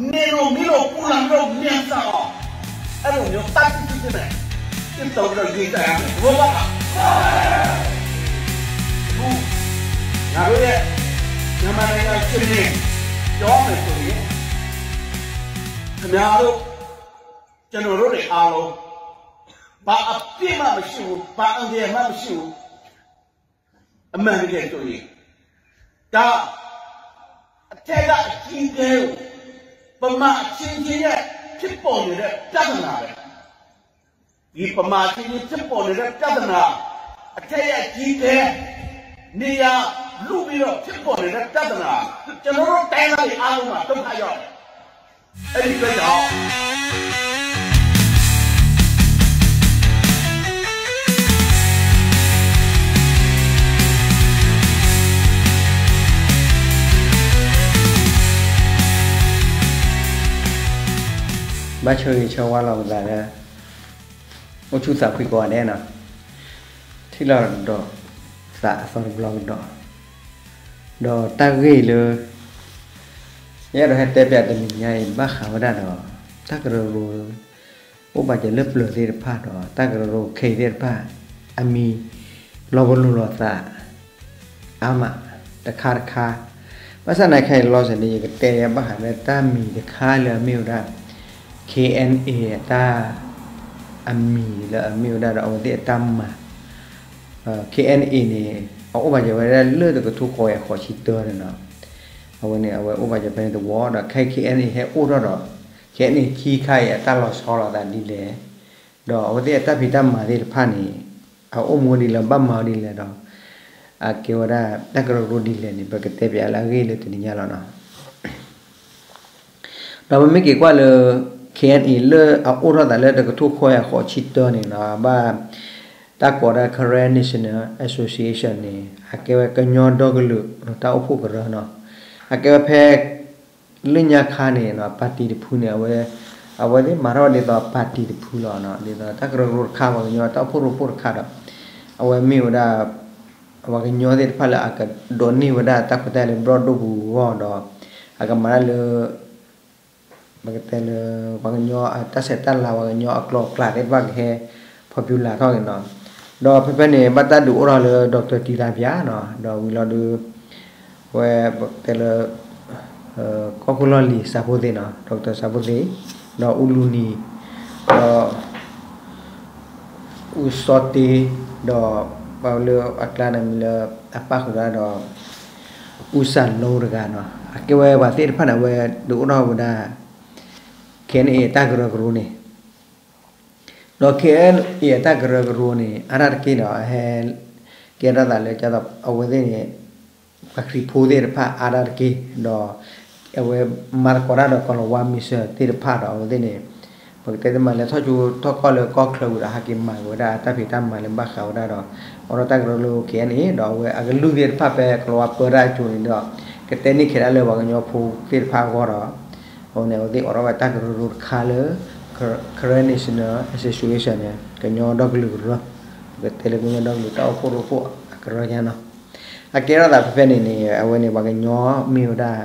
နေလို့ မင်းတို့ ပူလာမျိုး မင်းသားအောင် အဲ့လိုမျိုး တတ်သိသိနဲ့ တစ်တော်တော့ ရေးကြရတယ် ဘိုးဘွားက ငါတို့ရဲ့ မြန်မာနိုင်ငံအခြေအနေ ပြောမယ်ဆိုရင် ခင်ဗျားတို့ ကျွန်တော်တို့တွေအားလုံး ဘာအပြစ်မှမရှိဘူး ဘာအန္တရာယ်မှမရှိဘူး အမှန်တကယ်ဆိုရင် ဒါ အထက်ကအကြီးအကဲကို ဗမာအချင်းချင်းရဲ့ဖြစ်ပေါ်နေတဲ့ပြဿနာပဲ။ ဒီဗမာအချင်းချင်းဖြစ်ပေါ်နေတဲ့ပြဿနာ အထက်ရဲ့အကြီးအကဲ နေရာလုပြီးတော့ဖြစ်ပေါ်နေတဲ့ပြဿနာ ကျွန်တော်တို့တိုင်းသားတွေအားလုံးမှာဒုက္ခရောက်တယ်။ အဲ့ဒီအတွက်ကြောင့် ဘၣ်ဆိၣ်ဂ့ၤဆိၣ်ဝါလီၤပသးလၢ အိၣ်ဆူၣ်သးဖှံကိးဂၤဒဲးနီၤ, ထံၣ်လိာ်ဒီးသးအသီတဘျီကဒီး, ဒီးတၢ်ဂ့ၢ်လၢ ယအဲၣ်ဒိးဟဲတဲပၠးတနံၤညါအံၤ ဘၣ်ဃးဝဲဒၣ်ဒီး တၢ်ကရၢကရိ အိၣ်ဘၣ်စၢၤလၢပျၢၤသ့ၣ်တဖၣ်ဒီး တၢ်ကရၢကရိခဲအံၤသ့ၣ်တဖၣ် အမံၤလီၤပလိာ်လိာ်သး အါမး တခါတခါ, ဘၣ်ဆၣ်သနာ်က့ ခဲအံၤလီၤစဲၤန့ၣ် ယကတဲဘၣ်ဃးလၢတၢ်မံၤတခါလၢအမ့ၢ်ဝဲဒၣ် KNA အတၢ် အမံၤလၢအမ့ၢ်ဝဲဒၣ်ဒီးအဝဲသ့ၣ်အတၢ်မၤ, KNA န့ၣ် အအိၣ်ဘၣ်စၢၤဝဲဒၣ်လၢတကထိဃိးကယၤဃိးဆံတၢန့ၣ်နီၤ, အဝဲန့ၣ် အဝဲအိၣ်ဘၣ်စၢၤဖဲန့ၣ်တဝီဒီး ခဲအံၤ KNA ဟဲအိၣ်ထီၣ်ဒီး ခဲအံၤန့ၣ် ခံခါအံၤအတၢ်လီၤဆီလိာ်သးဒ်လဲၣ်, ဒီးအဝဲသ့ၣ်အတၢ်ဖံးတၢ်မၤသ့ၣ်တဖၣ်န့ၣ် အအိၣ်မူဒ်လဲၣ် ဘၣ်မၤဒ်လဲၣ်ဒီး အကဲဝဲဒၣ်တၢ်ကရၢကရိဒ်လဲၣ်န့ၣ် ပကတဲပၠးလၢအဂ့ၢ်လၢတနံၤညါလီၤနီၤ. ဒီးပမ့ၢ်က့ၤကွၢ်လၢ KNA လၢအအိၣ်ထီၣ်သးလၢတကထိဃိးကယၤဃိးဆံတၢန့ၣ်နီၤ ဘၣ်တၢ်ကိးဒၣ် Karen National Association န့ၣ် အကဲဝဲကညီဒီကလုာ်တၢ်အိၣ်ဖှိၣ်ကရၢနီၤ, အကဲဝဲဖဲ လၢညါခါန့ၣ်နီၤ ပၣ်တံၣ်တဖုန့ၣ် အဝဲ အဝဲသ့ၣ်မၤထီၣ်ဝဲဒ်သိးပၣ်တံၣ်တဖုလီၤနီၤ, ဒ်သိးတၢ်ကရၢကရိတခါ ပှၤကညီတၢ်အိၣ်ဖှိၣ်ရိဖှိၣ်တခါဒီး အဝဲမ့ၢ်ဝဲဒၣ် ပှၤကညီသ့ၣ်တဖၣ်လၢအကဒိးန့ၢ်ဝဲဒၣ်တၢ်ခွဲးတၢ်ယာ်လၢဘျီၣ်ဒိၣ်ပူၤအဂီၢ်ဒီး အကမၤတၢ်လၢ ပကတဲလၢ ပှၤကညီအတၢ်ဆဲးတၢ်လၤ ပှၤကညီအကျိာ်အကျဲသ့ၣ်တဖၣ်ကဟဲ popular ထီၣ်က့ၤနီၤ, ဒီးဖဲဖဲန့ၣ် ဘၣ်တၢ်ဒုးအိၣ်ထီၣ်လၢ Doctor တံၤသးပၠးနီၤ, ဒီးဝံၤလီၤဒုး ဝဲပကတဲလၢ ကီၢ်ခိၣ်လီၢ်လံၤစၢဖှိၣ်သ့ၣ်နီၤ Doctor စၢဖှိၣ်သ့ၣ်, ဒီးအူလူနံၤ, ဒီး အူစီတ့, ဒီးပှၤလၢအကျါန့ၣ်မံၤလၢအပၣ်ဃုာ်တၢ်ဒီး အူစၢ်လိတဂၤနီၤ, အကဲဝဲပှၤသ့ၣ်တဖၣ်န့ၣ် အဝဲဒုးအိၣ်ထီၣ်ဝဲဒၣ် KNA အတၢ်ကရၢကရိန့ၣ်, ဒီး KNA အတၢ်ကရၢကရိန့ၣ် အါတက့ၢ်ဒီး အဟဲ ကဲထီၣ်သးလၢ အဝဲသ့ၣ်န့ၣ် ပှၤခရံာ်ဖိသ့ၣ်တဖၣ်အါတက့ၢ်ဒီး အဝဲမၤသကိးတၢ်ဒီးကီၤလၤဝါမံၤစၢၤသ့ၣ်တဖၣ်ဒီး အဝဲသ့ၣ်န့ၣ် ပကတဲသ့မးလဲၤထီၣ်ကၠိထီၣ်ကီၢ်လၢကီၢ်ချၢဝံၤဒီး ဟဲက့ၤမၤဝဲဒၣ်တၢ်ဖံးတၢ်မၤလၢဘၣ်ဃးဝဲဒၣ်ဒီး အိးထီၣ်တၢ်ကရၢကရိ KNA ဒီးအဝဲအကလုၢ်သ့ၣ်တဖၣ်ဖဲကီၤလၤဝါပၢတၢ်အစိၤန့ၣ်ဒီး ကတဲန့ၢ်ခဲဒၣ်လၢပှၤကညီဖိသ့ၣ်တဖၣ်အဂီၢ်ဒီး အဝဲန့ၣ် အဝဲသ့ၣ်အိးထီၣ်ဝဲတၢ်ကရၢကရိတခါလၢ Karen National Association န့ၣ် ကညီဒီကလုာ်ကရၢ, ပကတဲလၢကညီဒီကလုာ်တၢ်အိၣ်ဖှိၣ်ရိဖှိၣ်အကရၢညါနီၤ. အကဲထီၣ်သးဖဲဖဲန့ၣ်န့ၣ် အဝဲန့ၣ်ပှၤကညီမ့ၢ်ဝဲဒၣ်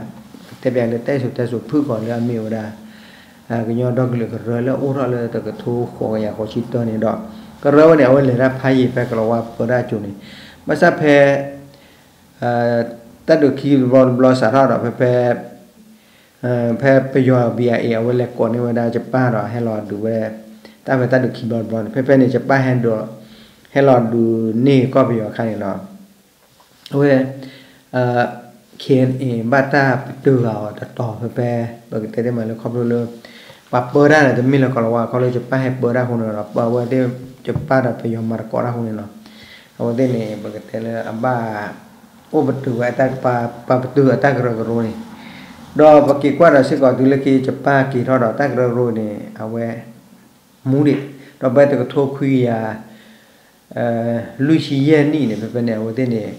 တဲပၠးလၢတဲစိၤတဲစိၤဖုၣ်ကီးလၢအမ့ၢ်ဝဲဒၣ် ကညီဒီကလုာ်ကရၢလၢအိၣ်ထီၣ်လၢတကထိဃိးကယၤဃိးဆံတၢန့ၣ်ဒီး ကရၢဝဲန့ၣ် အဝဲလဲၤတၢ်ဖးယံာ်ဖဲကီၤလၤဝါပၢတၢ်အစိၤန့ၣ် ဘၣ်ဆၣ်ဖဲ တၢ်ဒုးခံဘျီတဘျီစးထီၣ်ဒီး ဖဲဖဲ ဖဲပယီၤ ဘံၣ်အါအ့ၣ် အဝဲလဲၤကိးန့ၢ်ဝဲဒၣ်ယပၣ်ဒီး ဟဲလီၤဒုးဝဲ တၢ်ဖဲတၢ်ဒုးခံဘျီတဘျီန့ၣ် ဖဲဖဲန့ၣ် ယပၣ်ဟဲဒုး ဟဲလီၤဒုးန့ၢ်ကီၢ်ပယီၤအခါန့ၣ်ဒီး အဝဲ KNA ဘၣ်တၢ်ပတုာ်ဃာ်အီၤတတီၤဖဲဖဲ ပကတဲသ့မးလၢခီဖျိလၢ ပှၤပၢတၢ်န့ၣ် တမ့ၢ်လၢကီၤလၤဝါ ခီဖျိယပၣ်ဟဲပၢတၢ်အဃိန့ၣ်ဒီး ပဝဲသ့ၣ်ယပၣ်ဒီးပယီၤမၤသကိးတၢ်အဃိန့ၣ်လီၤ. အဝဲသ့ၣ်န့ၣ် ပကတဲလၢအဘၣ် အိၣ်ပတုာ်ဝဲအတၢ်ကပၤ ပှၤပတုာ်အတၢ်ကရၢကရိန့ၣ် ဒီးပက့ၤကွၢ်ဒီးစ့ၢ်ကီးတုၤလၢခံယပၣ်က့ၤထီၣ်ဒီးတၢ်ကရၢကရိန့ၣ် အဝဲ မူဒံး ဒီးဖဲတကထိခွံကယၤ လွံၢ်ဆံယဲၢ်နံၣ်န့ၣ် ဖဲဖဲန့ၣ် အဝဲသ့ၣ်န့ၣ်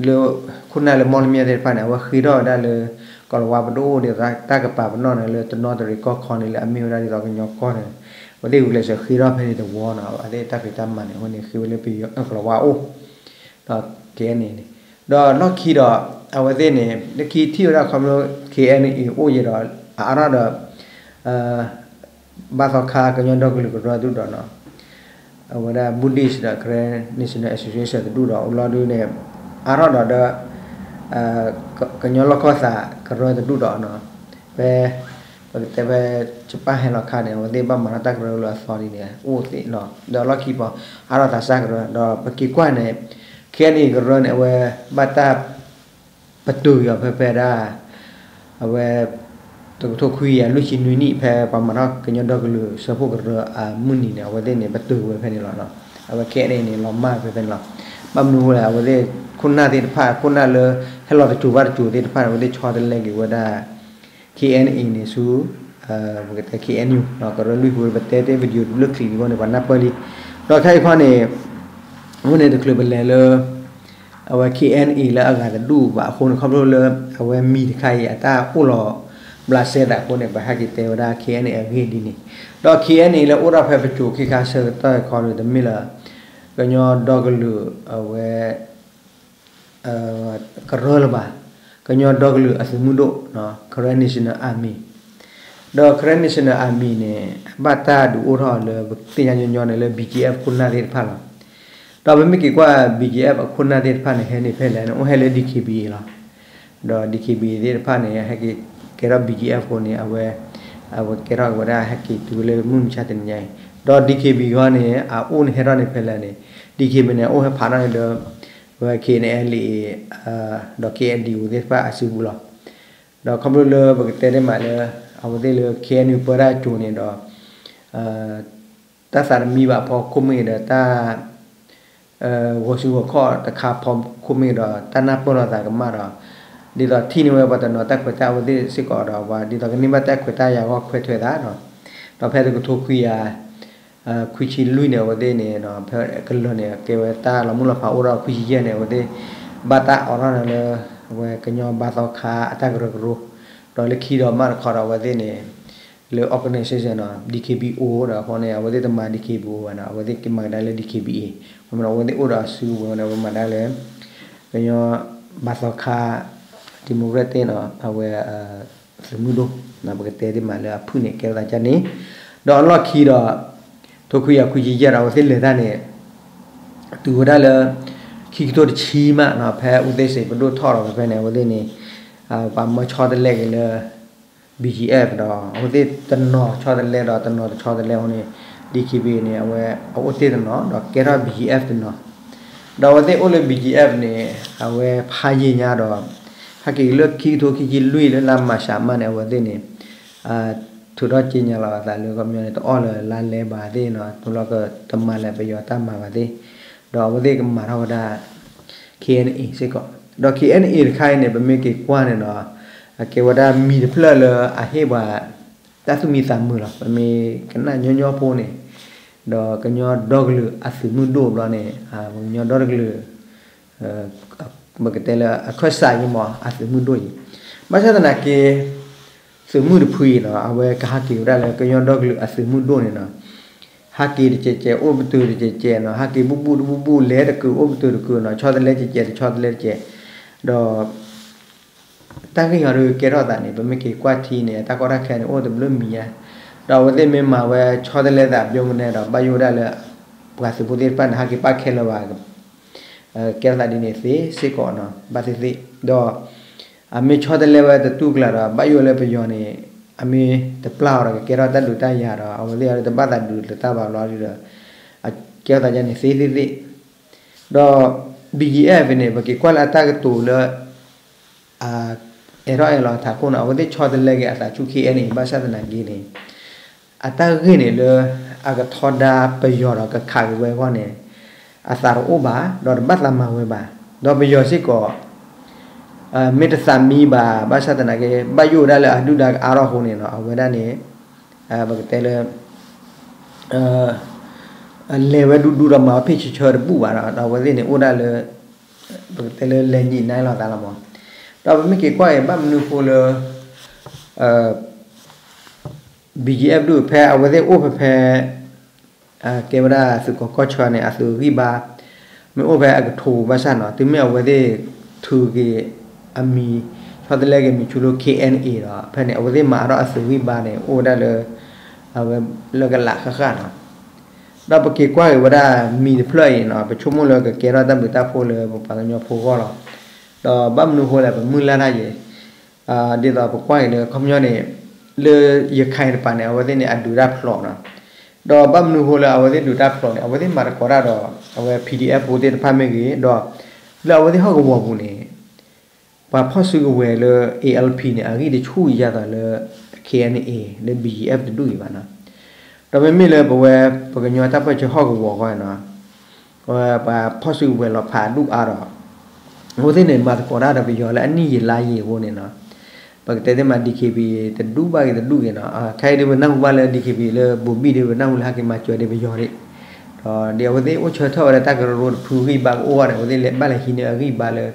လၢ ခိၣ်နၢ်လၢမီၣ်လမၠဲၣ်သ့ၣ်တဖၣ်န့ၣ် အဝဲဃ့ထီၣ်ဝဲဒၣ်လၢ ကီၤလၤဝါပဒိၣ်အိၣ်ဒ်သိးတၢ်ကပၤပနီၣ်န့ၣ် လၢတနီသရံၣ်ကီၢ်ခီန့ၣ် လၢအမ့ၢ်ဝဲဒၣ်ဒ်သိးကညီကီၢ်န့ၣ် အဝဲသ့ၣ်ဂုာ်ကျဲးစၢးဃ့ထီၣ်ဖဲန့ၣ်တဝီနီၤ အဝဲသ့ၣ်တၢ်ဖံးတၢ်မၤန့ၣ် အဝဲန့ၣ်ဃ့ဝဲလၢပယီၤ ကီၤလၤဝါအိၣ် ဒီး KNA န့ၣ် ဒီးလီၢ်ခံဒီး အဝဲသ့ၣ်န့ၣ် လၢခံထံၣ်ဝဲဒၣ်ခီဖျိ KNA အိၣ်ယဲဒီး အါထီၣ်ဒီး ဘါသီခါကညီဒီကလုာ်ကရၢတဒူၣ်ဒီးနီၤ, အဝဲဒၣ် Buddhist ဒီး Karen National Association တဒူၣ်ဒီး အိၣ်လီၤဒုန့ၣ် အါထီၣ်ဒီးဒီး ကညီလီၢ်ခီၣ်သးကရၢတဒူၣ်ဒီးနီၤ, ဖဲ ပကတဲဖဲ ယပၣ်ဟဲလီၤခါန့ၣ် အဝဲသ့ၣ်ဘၣ်မၤထီၣ်တၢ်ကရၢလၢအသီဒ်န့ၣ် အိၣ်သ့ၣ်နီၤ, ဒီးလီၢ်ခံပီၤ အါထီၣ်သးစၢ်ကရၢ ဒီးပက့ၤကွၢ်န့ၣ် KNA ကရၢန့ၣ် အဝဲဘၣ်တၢ် ပတုာ်က့ၤအီၤဖဲဖဲဒၣ် အဝဲ တကထိခွံကယၤလွံၢ်ဆံနွံနံၣ် ဖဲပှၤမၤထီၣ်ကညီဒီကလုာ်စၢဖှိၣ်ကရၢအမုၢ်နံၤန့ၣ် အဝဲသ့ၣ်န့ၣ် ပတုာ်ဝဲဖဲန့ၣ်လီၤ. အဝဲ KNA န့ၣ် လီၤမၢ်ဖဲဖဲန့ၣ်လီၤ. ဘၣ်မနုၤအဃိလဲၣ် အဝဲသ့ၣ် ခိၣ်နၢ်သ့ၣ်တဖၣ် ခိၣ်နၢ်လၢ ဟဲလီၤတစိၤဘၣ်တစိၤသ့ၣ်တဖၣ်န့ၣ် အဝဲသ့ၣ်ဆီတလဲက့ၤဝဲဒၣ် KNA န့ၣ်ဆူ ပကတဲ KNU ကရၢလွံၢ်ပူၤ ပတဲတ့ၢ် video တဘျုးချံးလံအဃိန့ၣ် ပှၤနၢ်ပၢၢ်လံ. ဒီးခဲအံၤခီန့ၣ် အဃိန့ၣ် တချုးပလဲၤလၢ အဝဲ KNA လၢအဂၤတဒူၣ်ဘၣ်အဃိန့ၣ် ခီဖျိလၢ အဝဲမံၤတခါအံၤ အတၢ်အိၣ်လီၤ ဘျးစဲသးအဃိန့ၣ် ပဟဲက့ၤတဲဝဲဒၣ် KNA အဂ့ၢ်ဒ်န့ၣ်, ဒီး KNA လၢအိၣ်ထီၣ်ဖဲပစိၤခ့ခါဆၢကတီၢ်ခီန့ၣ် တမ့ၢ်လၢ ကညီဒီကလုာ်အဝဲ ကရၢလၢၤဘၣ်, ကညီဒီကလုာ်အသုးမုၢ်ဒိၣ် Karen National Army, ဒီး Karen National Army န့ၣ် အဘၣ်တၢ်ဒုးအိၣ်ထီၣ်လၢ ပသ့ၣ်ညါညီညီန့ၣ်လၢ BGF ခိၣ်နၢ်သ့ၣ်တဖၣ်လီၤ. ဒီးပမ့ၢ်က့ၤကွၢ် BGF အခိၣ်နၢ်သ့ၣ်တဖၣ်န့ၣ် ဟဲန့ၣ်ဖဲလဲၣ်န့ၣ် အိၣ်ဟဲလၢ DKBA လီၤ. ဒီး DKBA သ့ၣ်တဖၣ်န့ၣ် ဟဲက့ၤကဲထီၣ် BGF အဃိန့ၣ် အဝဲ အဝဲကဲထီၣ်ဝဲဒၣ် ဟဲက့ၤတုၤလၢမုၢ်မဆါတနံၤညါအံၤ, ဒီး DKBA ဂီၢ်န့ၣ် အအိၣ်န့ၣ်ဟဲထီၣ်န့ၣ်ဖဲလဲၣ်န့ၣ် DKBA န့ၣ် အအိၣ်ဟဲဖးထီၣ်န့ၣ်လၢ ဝဲ KNLA ဒီး KNDO သ့ၣ်တဖၣ်အစုပူၤလီၤ. ဒီးခီဖျိလၢပကတဲသ့မးလၢ အဝဲသ့ၣ်လၢ KNU ပၢတၢ်ကၠိၤန့ၣ်ဒီး တၢ်သးတမံဘၣ်ဖီခိၣ်မ့ၢ်ဒီး တၢ် ဂီၤစုဂီၤခီၣ်တခါဖီခိၣ်မ့ၢ်ဒီး တၢ်နၢ်ပၢၢ်လိာ်သးကမၣ်ဒီး ဒ်သိးထံၣ်န့ၢ်ဝဲပှၤတနီၤတၢ်ခွဲးတၢ်ယာ်အဝဲသ့ၣ်စ့ၢ်ကီးဒီး ပှၤဒ်သိးကန့ၢ်ဘၣ်တၢ်ခွဲးတၢ်ယာ်အဂီၢ်ခွဲးထွဲသးဒီး ဒီးဖဲတကထိခွံကယၤ ခွံဆံလွံၢ်န့ၣ် အဝဲသ့ၣ်န့ၣ် ဖဲကလၢာ်န့ၣ် ကဲဝဲတၢ်လီၤမုၢ်လီၤဖးအိၣ်ဒီးခွံဆံယဲၢ်န့ၣ် အဝဲသ့ၣ် ဘၣ်တၢ်အိးထီၣ်န့ၣ်လၢ အဝဲကညီဘါသီခါအတၢ်ကရၢကရိ ဒီးလၢခံဒီးမၢ်တခီဒီးအဝဲသ့ၣ်န့ၣ် လၢ organization နီၤ DKBA ဒီးအဃိန့ၣ် အဝဲသ့ၣ်တမၤ DKBA ဘၣ်နီၤ အဝဲသ့ၣ်ကမၤကဒါလၢ DKBA အဃိန့ၣ် အဝဲသ့ၣ်အိၣ်ဒီးအစုကဝဲၤန့ၣ် အဝဲမၤဒါလၢ ကညီဘါသီခါ democratic နီၤ အဝဲ သုးမုၢ်ဒိၣ် ပကတဲသ့မးလၢအဖုၣ်န့ၣ် ကဲထီၣ်သးဒ်န့ၣ် ဒီးအလီၢ်ခံဒီး ထိခွံကယၤခွံဆံယဲၢ်ဒီး အဝဲသ့ၣ်လဲၤတၢ်န့ၣ် တုၤဝဲဒၣ်လၢ ခံကထိတဆံမးနီၤ ဖဲအူသ့ၣ်စ့ပဒိၣ်ထီၣ်ဒီးဖဲန့ၣ် အဝဲသ့ၣ်န့ၣ် ပှၤမၢဆီတလဲက့ၤလၢ BGF ဒီး အဝဲသ့ၣ်တနီၤဆီတလဲဒီးတနီၤတဆီတလဲအဃိန့ၣ် DKBA န့ၣ် အဝဲအအိၣ်တ့ၢ်တနီၤ ဒီးကဲထီၣ် BGF တနီၤ ဒီးအဝဲသ့ၣ်အိၣ်လၢ BGF န့ၣ် အဝဲဖးယံာ်ညါဒီး ဟဲက့ၤလၢခံကထိခံဆံလွံၢ်လၢလါမၢ်ၡးမးန့ၣ် အဝဲသ့ၣ်န့ၣ် ထုးထီၣ်က့ညါလီၤအသးလၢ ခီပညီန့ၣ် တအီၣ်လၢၤလါလဲဘၣ်သ့ၣ်နီၤ တလီၢ်ကတမၤလၢၤပယီၤတၢ်မၤဘၣ်သ့ၣ် ဒီးအဝဲသ့ၣ်ကမၤထီၣ်ဝဲဒၣ် KNA စ့ၢ်ကီး ဒီး KNA တခါအံၤန့ၣ် ပမ့ၢ်က့ၤကွၢ်န့ၣ်ဒီး အကဲဝဲဒၣ်မံၤတဖျၢၣ်လၢအဟ့ၣ်ပှၤ တၢ်သူၣ်မံသးမုာ်လီၤ. ပမ့ၢ်ကနၣ်ညီညီဖိန့ၣ် ဒီးကညီဒီကလုာ်အသုးမုၢ်ဒိၣ်ဘျီန့ၣ် ပကညီဒီတကလုာ် ပကတဲလၢအခၢၣ်စးအံၤမ့ၢ် အသုးမုၢ်ဒိၣ်အံၤ ဘၣ်ဆၣ်သနာ်က့ သုးမုၢ်တဖုအံၤနီၤ အဝဲကဟးက့ၤဝဲဒၣ်လၢကညီဒီကလုာ်အသုးမုၢ်ဒိၣ်န့ၣ်နီၤ ဟးက့ၤတကဲးကဲး အိၣ်ပတုာ်တကဲးကဲးနီၤ ဟးက့ၤဘူၣ်ဘူၣ်တဘူၣ်ဘူၣ် လဲၤတကုာ်အိၣ်ပတုာ်တကုာ်နီၤ ဆီတလဲကဲးကဲးတဆီတလဲတကဲး ဒီး တၢ်ဂ့ၢ်ဟီဒုးကဲထီၣ်သးန့ၣ် ပမ့ၢ်က့ၤကွၢ်ထံန့ၣ် တၢ်ကီတၢ်ခဲန့ၣ် အိၣ်တဘျုးမံၤညါ ဒီးအဝဲသ့ၣ်မ့ၢ်မၤဝဲဆီတလဲသးဘျီကနဲဒီး ဘၣ်ယိၣ်ဝဲဒၣ်လၢ ပှၤသုးဖိသ့ၣ်တဖၣ်န့ၣ် ဟးက့ၤပာ်ခဲလၢာ်ဘၣ် ကဲထီၣ်သးဒ်န့ၣ်သ့စ့ၢ်ကီးနီၤ ဘၣ်သ့ၣ်သ့ၣ် ဒီး အမ့ၢ်ဆီတလဲဝဲတတူၢ်ကျါဒီး ဘၣ်ယိၣ်လၢပယီၤန့ၣ် အမ့ၢ်တပျၢ်အီၤဒီး ကကဲထီၣ်တၢ်ဒုးတၢ်ယၤဒီး အဝဲသ့ၣ်အံၤတဘၣ်သးဒုးလၢၤတၢ်ဘၣ်ဘျီဒီး ကဲထီၣ်သးဒ်န့ၣ်သ့သ့သ့ ဒီး BGF န့ၣ် ပက့ၤကွၢ်လၢအတၢ်ကတိၤလၢ အဲၣ်ထီၣ်အဲၣ်လီၤအထးခိၣ်န့ၣ် အဝဲသ့ၣ်ဆီတလဲက့ၤအသးဆူ KNA ဘၣ်ဆၣ်သနာ်က့န့ၣ် အတၢ်ဂ့ၢ်န့ၣ်လၢ အကထီဒါပယီၤဒီးကခးက့ၤဝဲအဂီၢ်န့ၣ် အသးတအိၣ်ဘၣ် ဒီးတဘၣ်သးမၤဝဲဘၣ် ဒီးပယီၤစ့ၢ်ကီး မ့ၢ်တသးမံဘၣ် ဘၣ်ဆၣ်သနာ်က့ ဘၣ်ယိၣ်ဝဲဒၣ်လၢအဒုၣ်ဒါကအါထီၣ်အဃိန့ၣ်နီၤ အဝဲဒၣ်န့ၣ် ပကတဲလၢ လဲၤဝဲဒူဒူဒီးမၤဝဲဖ့ၣ်ဆၢဆၢတဘူၣ်ဘၣ်ဒီး ဒီးအဝဲသ့ၣ်န့ၣ်အိၣ်ဒၣ်လၢ ပကတဲလၢလဲၤညံးနဲလိာ်သးလီၤမး ဒီးပမ့ၢ်က့ၤကွၢ်အံၤ ဘၣ်မနုၤအဃိလၢ BGF ဒုးဖဲအဝဲသ့ၣ်အိၣ်ဖဲဖဲ ကဲဝဲဒၣ်သုးကီၢ်ကီၢ်ဆၢန့ၣ် အသုးဂံၢ်ဘါ မ့ၢ်အိၣ်ဖဲအကထိဘၣ်ဆၣ်နီၤ တုၤမ့ၢ်အဝဲသ့ၣ်ထုးက့ၤအမံၤ ဖဲ ဆီတလဲက့ၤမံၤဆူလၢ K N A ဒီး ဖဲန့ၣ် အဝဲသ့ၣ်မၤအါထီၣ်အသုးဂံၢ်ဘါန့ၣ် အိၣ်ဝဲဒၣ်လၢ အဝဲလၢကလးဃၣ်ဃၣ်နီၤ. ဒီးပက့ၤကွၢ်က့ၤဝဲဒၣ်မံၤတဖျၢၣ်အံၤနီၤ ပဆိကမိၣ်လၢကကဲထီၣ်တၢ်ဘျုးတၢ်ဖှိၣ်လၢပပှၤကညီဖိအဂီၢ်လီၤ. ဒီးဘၣ်မနုၤဃိလဲၣ် ပမုၢ်လၢ်တၢ်ယဲ ဒ်သိးပကွၢ်က့ၤလၢခီပညီန့ၣ် လၢရခိုင်တပၤန့ၣ် အဝဲသ့ၣ်န့ၣ် အဒုးတၢ်ဖျိးနီၤ. ဒီးဘၣ်မနုၤဃိလၢအဝဲသ့ၣ်ဒုးတၢ်ဖျိးန့ၣ် အဝဲသ့ၣ်မၤသကိးတၢ်ဒီး အဝဲ P D F ဖိသ့ၣ်တဖၣ်မ့ၢ်ဂ့ၤ ဒီး လၢအဝဲသ့ၣ်ဟီၣ်ကဝီၤပူၤန့ၣ် ပှၤဖီၣ်စုကဝဲၤလၢ A L P န့ၣ် အဂံၢ်တဆူၣ်အံၤယၤသိးလၢ K N A လၢ B G F တဒူၣ်အံၤဘၣ်နီၤ. ဒီးမ့မ့ၢ်လၢပဝဲ ပကညီတၢ်ပၢၢ်ဆၢဟီၣ်ကဝီၤဃီနီၤ ပှၤဖီၣ်စုကဝဲၤလီၤဖးဒူၣ်အါဒီး အဝဲသ့ၣ်န့ၣ် မၤသကိးတၢ်ဒီးပယီၤလၢအနံၣ်ယံာ်လါယံာ်အဃိန့ၣ်နီၤ ပကတဲသ့မး D K B A တဒူၣ်ဘၣ်ဂ့ၤတဒူၣ်ဂ့ၤနီၤ ခဲအံၤဒ်ပနၢ်ဟူဘၣ်လၢ D K B A လၢဘိၤဘံၣ်ဒ်ပနၢ်ဟူလၢဟဲက့ၤမၤစၢၤဒ်ပယီၤဒ် ဒီးဒ်အဝဲသ့ၣ်အိၣ်ဆၢထၢၣ်ဝဲဒၣ်တၢ်ကရၢကရိတဖုဂံၢ်ဘါကအိၣ်ဂီၢ်န့ၣ် အဝဲသ့ၣ်လဲၤဘၣ်လဲၤဟံးန့ၢ်အဂံၢ်ဘါလၢ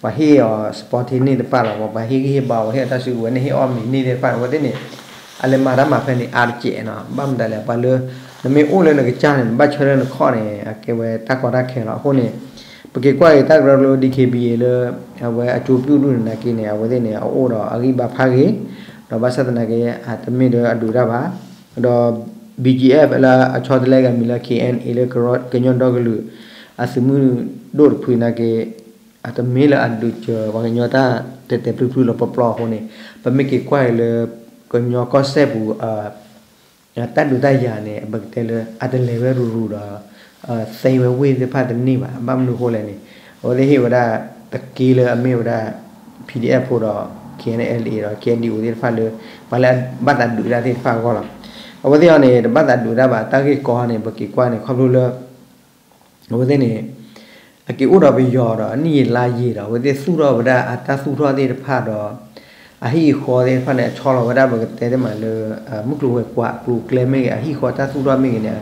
ပှၤဟ့ၣ်အီၤ support န့ၢ်တဖၣ်လီၤ ပှၤဟ့ၣ်ဂံၢ်ဟ့ၣ်ဘါ ပှၤဟ့ၣ်အီၤတၢ်စုကဝဲၤန့ၣ် ဟ့ၣ်အီၣ်မ့ၤန့ၢ်သ့ၣ်တဖၣ်န့ၣ် အဝဲသ့ၣ်န့ၣ် အလဲၤမၤတၢ်မၤဖဲန့ၣ် အါတကဲးနီၤ ဘၣ်မတၤလဲၣ် ပှၤလၢ နမ့ၢ်အိၣ်လၢနကစၢ်န့ၣ် နဘၣ်ဆၢထၢၣ်နခီၣ်န့ၣ် အကဲဝဲတၢ်ကီတၢ်ခဲလီၤ. အဃိန့ၣ် ပက့ၤကွၢ်က့ၤတၢ်ကရၢကရိ D K B A လၢ အဝဲအကၠိပျုၢ်ဒူၣ်န့ၣ်နာ်က့န့ၣ် အဝဲသ့ၣ်န့ၣ် အအိၣ်ဒီးအဂံၢ်ဘါဖးဂ့ၤ ဒီးဘၣ်ဆၣ်သနာ်က့ အတမ့ၢ်ဒီးအဒုးတၢ်ဘၣ် ဒီး B G F လၢအဆီတလဲက့ၤမံၤလၢ K N A လၢကညီဒီကလုာ် အသုးမုၢ်ဒိၣ်တဖုနာ်က့ အတမ့ၢ်လၢအဒုးစၢၤပှၤကညီတၢ်တဲာ်တဲာ်ဖျုးဖျုးလီၤပျီပျီအဃိန့ၣ် ပမ့ၢ်က့ၤကွၢ်က့ၤလၢ ကညီကီၢ်စဲၣ်ပူၤ တၢ်ဒုးတၢ်ယၤန့ၣ် ပကတဲလၢ အတလဲၤဝဲရူၤရူၤဒီး သ့ဝဲဝ့ၢ်သ့ၣ်တဖၣ်တန့ၢ်ဘၣ် ဘၣ်မနုၤအဃိလဲၣ်န့ၣ် အဝဲသ့ၣ်ဟ့ၣ်ဝဲဒၣ် တက့လၢအမ့ၢ်ဝဲဒၣ် P D F ဖိဒီး K N L A ဒီး K N D O သ့ၣ်တဖၣ်လၢ ပှၤလၢဘၣ်သးဒုးတၢ်သ့ၣ်တဖၣ်အဂီၢ်လီၤ. အဝဲသ့ၣ်အံၤန့ၣ် တဘၣ်သးဒုးတၢ်ဘၣ် တၢ်ဂ့ၢ်ကီန့ၣ် ပက့ၤကွၢ်န့ၣ် ခီဖျိလၢ အဝဲသ့ၣ်န့ၣ် အက့ၤအိၣ်ဒီးပယီၤဒီး အနံၣ်ယံာ်လါယံာ်ဒီး အဝဲသ့ၣ်သူၣ်ထီၣ်ဝဲဒၣ်အတၢ်သူၣ်ထီၣ်သ့ၣ်တဖၣ်ဒီး အဟံၣ်အဃီသ့ၣ်တဖၣ်န့ၣ် အဆီလီၤဝဲဒၣ် ပကတဲသ့မးလၢ မုၢ်ကျိၤဝဲၤကွာ်အကျိၤအကျဲမ့ၢ်ဂ့ၤ အဟံၣ်ဃီတၢ်သူၣ်ထီၣ်မ့ၢ်ဂ့ၤန့ၣ်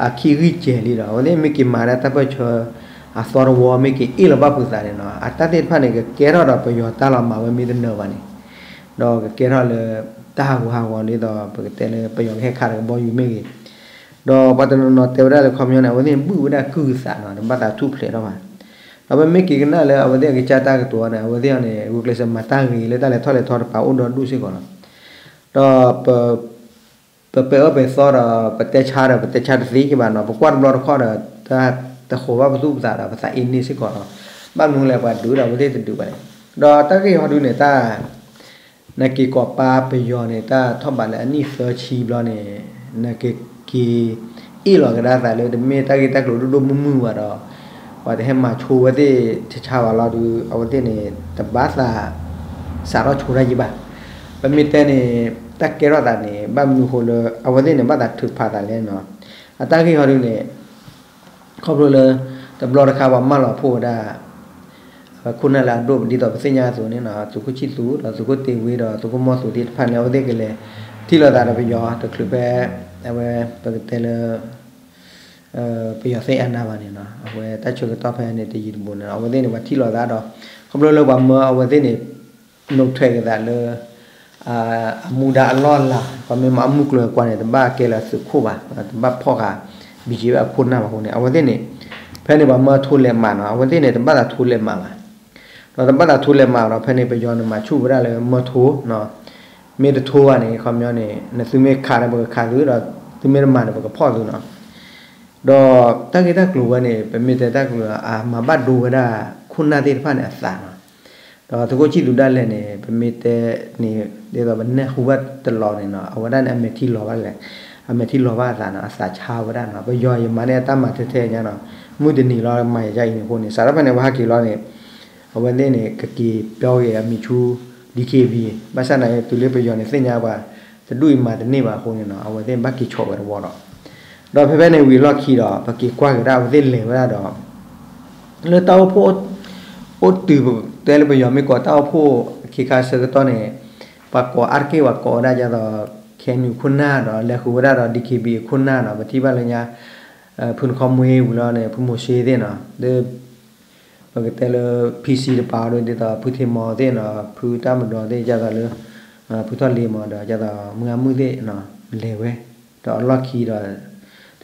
အခံဂံၢ်စဲၤလံဒီး အဝဲသ့ၣ်မ့ၢ်က့ၤမၤဒၣ်တၢ်ပၢၢ်ဆၢ အသီတဝီမ့ၢ်က့ၤအ့ၣ်လီၤဘၣ်ဖုးသးန့ၣ်နီၤ အတၢ်သ့ၣ်တဖၣ်န့ၣ် ကကဲထီၣ်ဒီးပယီၤတၢ်လီၤမၤဝဲမ့ၢ်တနၢၤဘၣ်န့ၣ် ဒီးကကဲထီၣ်လၢ တၢ်ဟးဂူာ်ဟးဂီၤဒ်သိး ပကတဲလၢပယီၤကဟဲခးဒီးကဘီယူၤမ့ၢ်ဂ့ၤ ဒီးပှၤတနီၤနီၤတဲဝဲဒၣ်လၢခီပညီန့ၣ် အဝဲသ့ၣ်ဘုၣ်ဝဲဒၣ်ကုၢ်အသးနီၤ တဘၣ်သးထူၣ်ဖျဲးထီၣ်ဘၣ်. ဒီးပမ့ၢ်က့ၤကနၣ်လၢအဝဲသ့ၣ်အကစၢ်တၢ်ကတိၤန့ၣ် အဝဲသ့ၣ်န့ၣ် ဂုာ်ကျဲးစၢးမၤတၢ်ဂ့ၤလၢတၢ်လဲၤထီၣ်လဲၤထီတပၤအိၣ်ဒီဒူၣ်စ့ၢ်ကီးလီၤ. ဒီး ပပဲာ်အၢပဲာ်သီဒီး ပတဲဆါဒီး ပတဲဆါတသ့က့ၤဘၣ်နီၤ ပကွၢ်တဘျီတခီၣ်ဒီး တၢ်တဃိးဘၣ်ပသူၣ်ပသးဒီး ပသးအ့န့ၢ်စ့ၢ်ကီးနီၤ ဘၣ်မနုၤလဲၣ် ပှၤဒုးဒီးအဝဲသ့ၣ်တဒုးဘၣ်န့ၣ် ဒီးတၢ်ဂ့ၢ်ဟီဒုန့ၣ် တၢ် နက့ၤကိးပာ်ပယီၤန့ၣ် တၢ်ထီၣ်ဘးလၢအနံၣ်သၢဆံဘျီန့ၣ် နကက့ၤအ့ၣ်လီၤကဒါသးလၢ တမ့ၢ်တၢ်ဂ့ၢ်တၢ်ကျိၤဒိၣ်ဒိၣ်မုၢ်မုၢ်ဘၣ်ဒီး ပှၤတဟဲမၤဆိဝဲသ့ၣ်ဆါဆါဘၣ်လီၤဒီး အဝဲသ့ၣ်န့ၣ် တဘၣ်သး စးထီၣ်ဆိတၢ်ယံၤဘၣ်. ပမ့ၢ်တဲန့ၣ် တၢ်ကဲထီၣ်သးန့ၣ် ဘၣ်မနုၤဃိလၢ အဝဲသ့ၣ်န့ၣ် ဘၣ်သးထုးဖးသးလဲၣ်နီၤ အတၢ်ဂ့ၢ်ဟီဒုန့ၣ် ခီဖျိလၢ တဘျီတခါပှၤမၢလီၤဖှိၣ်ဝဲဒၣ် အဝဲခိၣ်နၢ်လၢအဒိၣ် ဒ်သိးပသ့ၣ်ညါအသိးန့ၣ်နီၤ သုးခိၣ်ဆံၣ်သူး ဒီးသုးခိၣ်တ့ၢ်ဝ့ဒီးသုးခိၣ်မီၢ်သူးသ့ၣ်တဖၣ်န့ၣ် အဝဲသ့ၣ်ကလဲၤထံၣ်လိာ်သးဒီးပယီၤ တချုးဖဲ အဝဲ ပကတဲလၢ ပယီၤသ့ၣ်အနါဘၣ်န့ၣ်နီၤ အဝဲတၢ်ဆၢကတီၢ်ဖဲန့ၣ်တယံၤတဘူးန့ၣ် အဝဲသ့ၣ်န့ၣ် ပှၤထံၣ်လိာ်သးဒီး ခီဖျိလၢပှၤမၢအဝဲသ့ၣ်န့ၣ် နုတ်ထွက်က့ၤသးလၢ အမူဒါအလီၢ်အလၤ ပှၤမ့ၢ်မၤအမုၢ်ကျိၤဝဲၤကွာ်န့ၣ် တဘၣ်ကဲလၢသုးခိၣ်ဘၣ် တဘၣ်ဖီၣ်ဃာ် ဘံၣ်က့ဘၣ်အခိၣ်နၢ်ဘၣ်အဃိန့ၣ် အဝဲသ့ၣ်န့ၣ် ဖဲန့ၣ်ပှၤမၢထိလဲးမးနီၤ အဝဲသ့ၣ်န့ၣ် တဘၣ်သးထိလဲးမးဘၣ် ဒီးတဘၣ်သးထိလဲးမးဒီး ဖဲန့ၣ်ပယီၤန့ၣ်မၤဆူၣ်ဝဲဒၣ်လၢမၢထိနီၤ မ့ၢ်တထိဘၣ်န့ၣ် ခီပညီန့ၣ် နသုမ့ၢ်ခးဒီးပကခးသုဒီး သုမ့ၢ်တမၤန့ၣ် ပကဖီၣ်သုနီၤ ဒီးတၢ်ဂ့ၢ်တၢ်ကျိၤဝဲန့ၣ် ပမ့ၢ်တဲတၢ်ကျိၤ အမၤဘၣ်ဒိဝဲဒၣ်ခိၣ်နၢ်သ့ၣ်တဖၣ်န့ၣ်အသးနီၤ ဒီးသုးခိၣ်ဆံၣ်သူးဒၣ်လဲာ်န့ၣ် ပမ့ၢ်တဲန့ၣ် ဒ်သိးပနဲၣ်ဟူဘၣ်တလီၤန့ၣ်နီၤ အဝဲဒၣ်န့ၣ် အမဲာ်ထံလီၤဘၣ်လဲၣ် အမဲာ်ထံလီၤဘၣ်အသးနီၤ အသးဆါဝဲဒၣ်နီၤ ပယီၤယမၤန့ၢ်အတၢ်မၤထဲထဲညါနီၤ မုၢ်တနံၤလီၤမၤယါအံၤန့ၣ်အဃိန့ၣ် စးထီၣ်ဖဲန့ၣ် ပှၤဟဲက့ၤလီၤန့ၣ် အဝဲသ့ၣ်န့ၣ် ကက့ၤပျီက့ၤအမံၤဆူ DKB ဘၣ်ဆၣ်သနာ်က့ တုၤလၢပယီၤန့ၣ် သ့ၣ်ညါပှၤတဒူၣ်အံၤမၤတန့ၢ်ဘၣ်အဃိန့ၣ်နီၤ အဝဲသ့ၣ်ဘၣ်က့ၤဆီၣ်ဝဲတဝီဒီး ဒီးဖဲဖဲန့ၣ်ဝံၤအလီၢ်ခံဒီး ပက့ၤကွၢ်က့ၤဝဲဒၣ် အဝဲသ့ၣ်လဲၤဝဲဒၣ်ဒီး လၢတၢ်အိၣ်ဖှိၣ် အိၣ်တုၤပတဲလၢပယီၤမ့ၢ်ကိး တၢ်အိၣ်ဖှိၣ်အခ့ခါဆၢကတီၢ်န့ၣ် ပှၤကိးအါတက့ၢ် ပှၤကိးဝဲဒၣ်ဒ်သိး KNU ခိၣ်နၢ်ဒီး လဲၤဃုာ်ဝဲဒၣ်ဒီး DKB ခိၣ်နၢ်နီၤ ပထံၣ်ဘၣ်လၢညါ ဖုနခီမွ့ဝံၤလီၤန့ၣ် ဖုမိၤၡ့သ့ၣ်နီၤ ဒီး ပကတဲလၢ PC တပၤအီၤဒီး ဒ်သိးဖုထ့မီၤသ့ၣ်နီၤ ဖုတၢ်မဒီးသ့ၣ် ဒ်သိးလၢ ဖုထီၣ်လ့မီၤဒီး ဒ်သိးမုၢ်ဂၤမုၢ်သ့ၣ်နီၤ လဲၤဝဲ ဒီးအလီၢ်ခံဒီး တု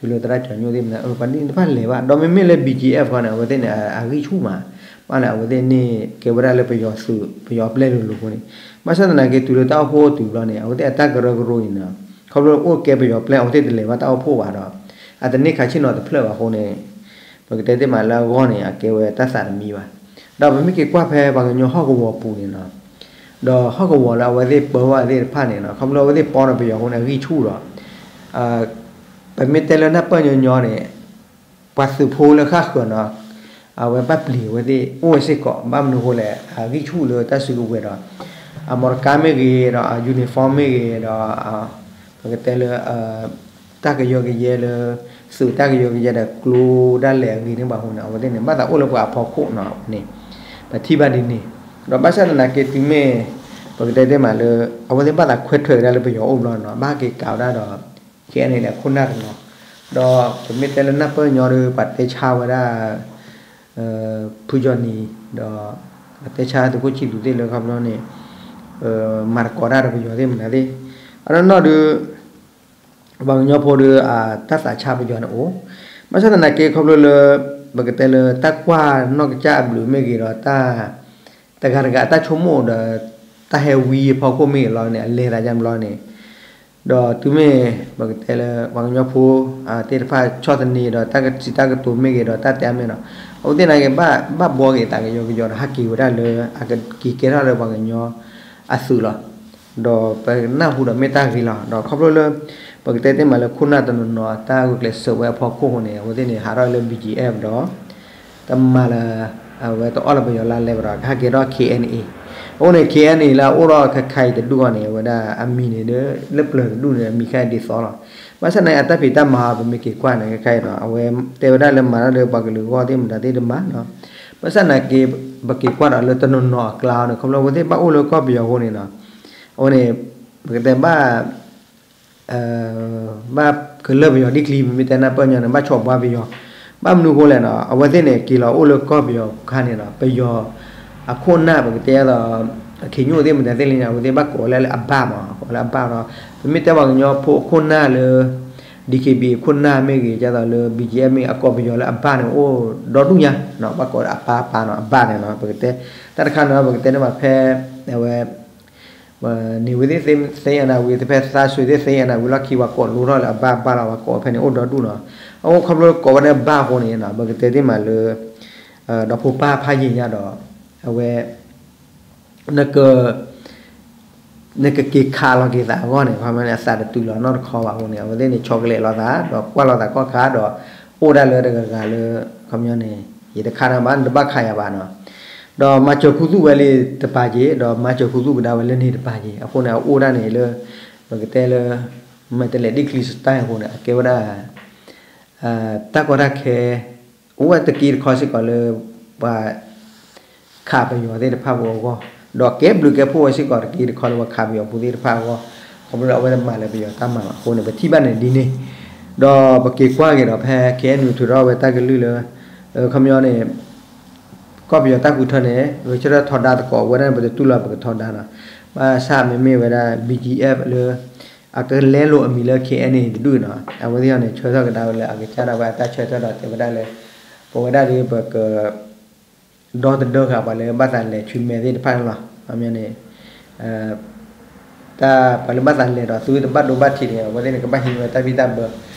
ၤလၢသရၣ်ကၠီၤညိၣ်သ့ၣ်မနုၤ ပှၤဒ်န့ၣ်တဖၣ်လဲၤဘၣ် ဒီးမ့မ့ၢ်လၢ BGF ဃီန့ၣ် အဝဲသ့ၣ်န့ၣ် အဂံၢ်ဆူၣ်မး ဘၣ်လဲၣ် အဝဲသ့ၣ်န့ၣ်ကဲဝဲဒၣ်လၢပယီၤသုး ပယီၤပျဲၢ်လိၤလိၤအဃိန့ၣ်, ဘၣ်ဆၣ်သနာ်က့တုၤလၢတၢ်အိၣ်ဖှိၣ်အိၣ်တုၤဘျီန့ၣ် အဝဲသ့ၣ်အတၢ်ကရၢကရိအံၤန့ၣ် ခီဖျိအိၣ်ကဲပယီၤပျဲၢ် အဝဲသ့ၣ်တလဲၤဘၣ်တၢ်အိၣ်ဖှိၣ်ဘၣ်ဒီး အတန့ၢ်ခးဆ့ၣ်နီၤတဖျၢၣ်ဘၣ်အဃိန့ၣ် ပကတဲသ့မးလၢအဂီၢ်န့ၣ် အကဲဝဲတၢ်သးတမံဘၣ်. ဒီးပမ့ၢ်က့ၤကွၢ်ဖဲပှၤကညီဟီၣ်ကဝီၤပူၤန့ၣ်နီၤ, ဒီးဟီၣ်ကဝီၤလၢအဝဲသ့ၣ်ပၢဘၣ်သ့ၣ်တဖၣ်န့ၣ်နီၤ ခီဖျိအဝဲသ့ၣ်ပီန့ၣ်ပယီၤအဃိန့ၣ် အဂံၢ်ဆူၣ်ဒီး ပမ့ၢ်တဲလၢနၢ်ပၢၢ်ညီညီန့ၣ် ပှၤသုးဖိလၢဃၣ်ဃၢၤနီၤ အဝဲဘၣ်ပျံၤအဝဲသ့ၣ်အိၣ်ဝဲစ့ၢ်ကီး ဘၣ်မနုၤအဃိလဲၣ် အဂံၢ်ဆူၣ်လၢတၢ်စုကဝဲၤဒီး အမော်တော်ကားမ့ၢ်ဂ့ၤဒီး အ uniform မ့ၢ်ဂ့ၤဒီး ပကတဲလၢ တၢ်ကယီကယဲလၢ သုးတၢ်ကယီကယဲဒီးကျိဒၣ်လဲာ်အဂ့ၤန့ၣ်ဘၣ်အဃိန့ၣ် အဝဲသ့ၣ်န့ၣ် ဘၣ်သးအိၣ်လၢပှၤအဖီခိၣ်နီၤန့ၣ် ပထံၣ်ဘၣ်ဒ်န့ၣ်, ဒီးဘၣ်ဆၣ်သနာ်က့တုၤမ့ၢ် ပကတဲသ့မးလၢ အဝဲသ့ၣ်ဘၣ်သးခွဲးထွဲးကဒါလၢပယီၤအိၣ်ဘျီနီၤ ဘၣ်ဟဲက့ၤကးဝဲဒၣ်ဒီး ခဲအံၤန့ၣ် အခိၣ်နၢ်တနီၤ, ဒီးပမ့ၢ်တဲလၢနၢ်ပၢၢ်ညီဒီး ပှၤတဲဆါဝဲဒၣ် ဖုကၠီနံၤ ဒီး ပှၤတဲဆါသုးခိၣ်ဆံသူးသ့ၣ်လၢခီဖျိန့ၣ် မၤသကိးတၢ်ဒီးပယီၤသ့ၣ်မနုၤသ့ၣ်, အနီၢ်နီၢ်ဒီး ပှၤကညီဖိဒီး တၢ်သးဆါပယီၤန့ၣ်အိၣ်, ဘၣ်ဆၣ်သနာ်က့ခီဖျိလၢ ပကတဲလၢတၢ်ကွၢ်နီၢ်ကစၢ်အဘျုးမ့ၢ်ဂ့ၤဒီး တၢ် တဂၤတဂၤအတၢ်ဆိကမိၣ်ဒီး တၢ်ဟဲဝံအဖီခိၣ်မ့ၢ်ဂ့ၤလီၤန့ၣ် အလဲၤသးယါဘျီန့ၣ်, ဒီးတုၤမ့ၢ် ပကတဲလၢ ပှၤကညီဖိ သ့ၣ်တဖၣ်ဆီၣ်သနံးဒီး တၢ်ကစံးတၢ်ကတိၤမ့ၢ်ဂ့ၤဒီး တၢ်တဲအါမ့ၢ်နီၤ, အဝဲသ့ၣ်နာ်က့ ဘၣ်ဘှီက့ၤသးကယီကယီဒီး ဟးက့ၤဝဲဒၣ်လၢ အကက့ၤကဲထီၣ်လၢပှၤကညီအသုးလီၤ. ဒီးပနၢ်ဟူဒီးမ့ၢ်တၢ်ဂ့ၤလီၤ. ဒီးခီဖျိလၢ ပကတဲသ့မးလၢ ခိၣ်နၢ်တနီၤနီၤအတၢ်ဂုာ်ကျဲးစၢးဝဲအဖီခိၣ်အဃိန့ၣ် အဝဲသ့ၣ်န့ၣ် ဟးထီၣ်လၢ ဘီၣ်ကၠံၣ်အ့ၣ် ဒီး တမၤလၢ အဝဲတအီၣ်လၢပယီၤလါလဲဘၣ်ဒီး ကဟဲက့ၤထီၣ် ခ့ၣ်အဲၣ်အ့ၣ်, အဃိန့ၣ် ခ့ၣ်အဲၣ်အ့ၣ် လၢအအိၣ်ဒီးခဲခါအံၤတဒူၣ်အီၤန့ၣ် အဝဲဒၣ်အမံၤန့ၣ်ဒီး လၢပျၢၤတဒူၣ်န့ၣ် အမံၤခဲအံၤဒ်သိးလီၤ. ဘၣ်ဆၣ်သနာ်က့ အတၢ်ဖံးတၢ်မၤအီၤ ပမ့ၢ်က့ၤကွၢ်န့ၣ် ခဲခါအံၤဒီး အဝဲတဲဝဲဒၣ်လၢမၤတၢ်ဒီးပှၤကလုာ်အဂီၢ်သ့ၣ်မတၤသ့ၣ်တမၤနီၤ, ဘၣ်ဆၣ်သနာ်က့ ပက့ၤကွၢ်ဒီးလၢတနီၤနီၤအကျါအီၤန့ၣ် ခီဖျိအဝဲသ့ၣ်ဘၣ်အိၣ်လၢကီၢ်ပယီၤအဃိန့ၣ်နီၤ, အဝဲန့ၣ် ပကတဲဘၣ် ဘၣ်ကလၢၢ်ပယီၤဒ်ချံ ပမ့ၢ်တဲနၢ်ပၢၢ်ညီန့ၣ် ဘၣ်ဆီၣ်ဘှါပယီၤ, ဘၣ်မနုၤအဃိလဲၣ်နီၤ, အဝဲသ့ၣ်န့ၣ် က့ၤလီၤအိၣ်လၢကီၢ်ပယီၤခါန့ၣ်နီၤ ပယီၤ အခိၣ်နၢ်ပကတဲအသိး ခ့ၣ်ညိၣ်သ့ၣ်မတၤသ့ၣ်လၢညါ အဝဲသ့ၣ်ဘၣ်ကိးဝဲဒၣ်လၢအဘၣ်မး ကိးလၢအဘၣ်ဒီး ပမ့ၢ်တဲပှၤကညီဖိအခိၣ်နၢ်လၢ ဒံၣ်ခ့ၣ်ဘံၣ် အခိၣ်နၢ်မ့ၢ်ဂ့ၤ ဒ်သိးလၢ ဘီၣ်ကၠံၣ်အ့ၣ် မ့ၢ်ဂ့ၤ အကိးပယီၤလၢအဘၣ်န့ၣ် အိၣ်ဒီဒူၣ်ညါနီၤ, ဘၣ်ကိးအပၢ်ပၢ်နီၤ အဘၣ်န့ၣ်နီၤ ပကတဲ တၢ်တခါန့ၣ် ပကတဲန့ၣ်ဘၣ်ဖဲ အဝဲ န့ၢ်ဝဲသ့ၣ်သ့အနၢ်ဝံၤ တဖဲသးစူၤသ့ၣ်သ့အနၢ်ဝံၤလီၢ်ခံ ပှၤကိးလိထီၣ်လၢအဘၣ်ဘၣ်လီၤ ပှၤကိးဖဲန့ၣ်အိၣ်ဒီဒူၣ်နီၤ, အဃိခီဖျိကိးဝဲဒၣ်ဘၣ်အဃိန့ၣ်နီၤ ပကတဲသ့မးလၢ ဒီဖိပၢ်ဖးယံာ်ညါဒီး အဝဲ နက နကက့ၤခးလီၤက့ၤသးအဂီၢ်န့ၣ် ခီပညီန့ၣ် အသးတတုၤလီၤနီတခီဘၣ်အဃိန့ၣ် အဝဲသ့ၣ်န့ၣ် ဆီကလဲာ်လိာ်သး ဒီးကွၢ်လိာ်သးကီၢ်ခါဒီး အိၣ်ဒၣ်လၢတဂၤဂၤလၢ ခီပညီန့ၣ် ယတခးနၤဘၣ် နတဘၣ်ခးယၤဘၣ်နီၤ, ဒီးမၤစၢၤခူသူၣ်ဝဲလၢတပၤက့ၤ ဒီးမၤစၢၤခူသူၣ်ကဒါဝဲလၢန့ၣ်တပၤက့ၤ အဃိန့ၣ် အအိၣ်ဒၣ်န့ၣ်လၢ ပကတဲလၢ မဲာ်တဲးလဲး ဒ့ၣ်ချံ စတၢၣ် အဃိန့ၣ် အကဲဝဲဒၣ် တၢ်ကီတၢ်ခဲ အိၣ်ဝဲတက့တခီစ့ၢ်ကီးလၢ ပှၤ ခးပယီၤသ့ၣ်တဖၣ်ဖိအဂီၢ်, ဒီးကဲဘျုးကဲဖှိၣ်ဝဲစ့ၢ်ကီးတက့တခီလၢ ပှၤခးပယီၤဖိသ့ၣ်တဖၣ်အဂီၢ်, ခီဖျိလၢအဝဲမၤလၢပယီၤတၢ်မၤဘၣ်အဃိန့ၣ် ပထံၣ်ဘၣ်န့ၣ်ဒ်န့ၣ်, ဒီးပက့ၤကွၢ်က့ၤဒီးဖဲ ခဲအံၤနုာ်ထုးထီၣ်ဝဲတၢ်ကလုၢ်လၢ ခီပညီန့ၣ် ကီၢ်ပယီၤတၢ်ဃုထၢန့ၣ် ဂဲၤဆၢထၢၣ်ထီဒါသကိးဝဲဒၣ်န့ၣ် ပတတူၢ်လိာ်ပကထီဒါနီၤ, ဘၣ်ဆၣ်မ့မ့ၢ်ဝဲဒၣ် ဘီၣ်ကၠံၣ်အ့ၣ် လၢ အကလဲလိာ်အမံၤလၢ ခဲအံၤန့ၣ် တဒူၣ်နီၤ အဝဲသ့ၣ်အီၤန့ၣ် ဆၢထၢၣ်ကဒါဝဲလၢ အကစၢ်ဒၣ်ဝဲအတၢ်ဆၢထၢၣ်ဒီးတဲဝဲဒၣ်လၢ ပဝဲဒၣ်ဒီးပက ဒီသဒၢဃာ်ပှၤလၢဘၣ်သးလဲၤဆူမဲာ်သ့ၣ်တဖၣ်န့ၣ်လီၤ. ခီပညီန့ၣ် တၢ်ပှၤလၢဘၣ်သးလဲၤဒီးသုတဘၣ်ဒိဘၣ်ထံးန့ၣ် အဝဲသ့ၣ်န့ၣ် ကဘၣ်ဟံးန့ၢ်ဝဲတၢ်ဘံၣ်တၢ်ဘၢ,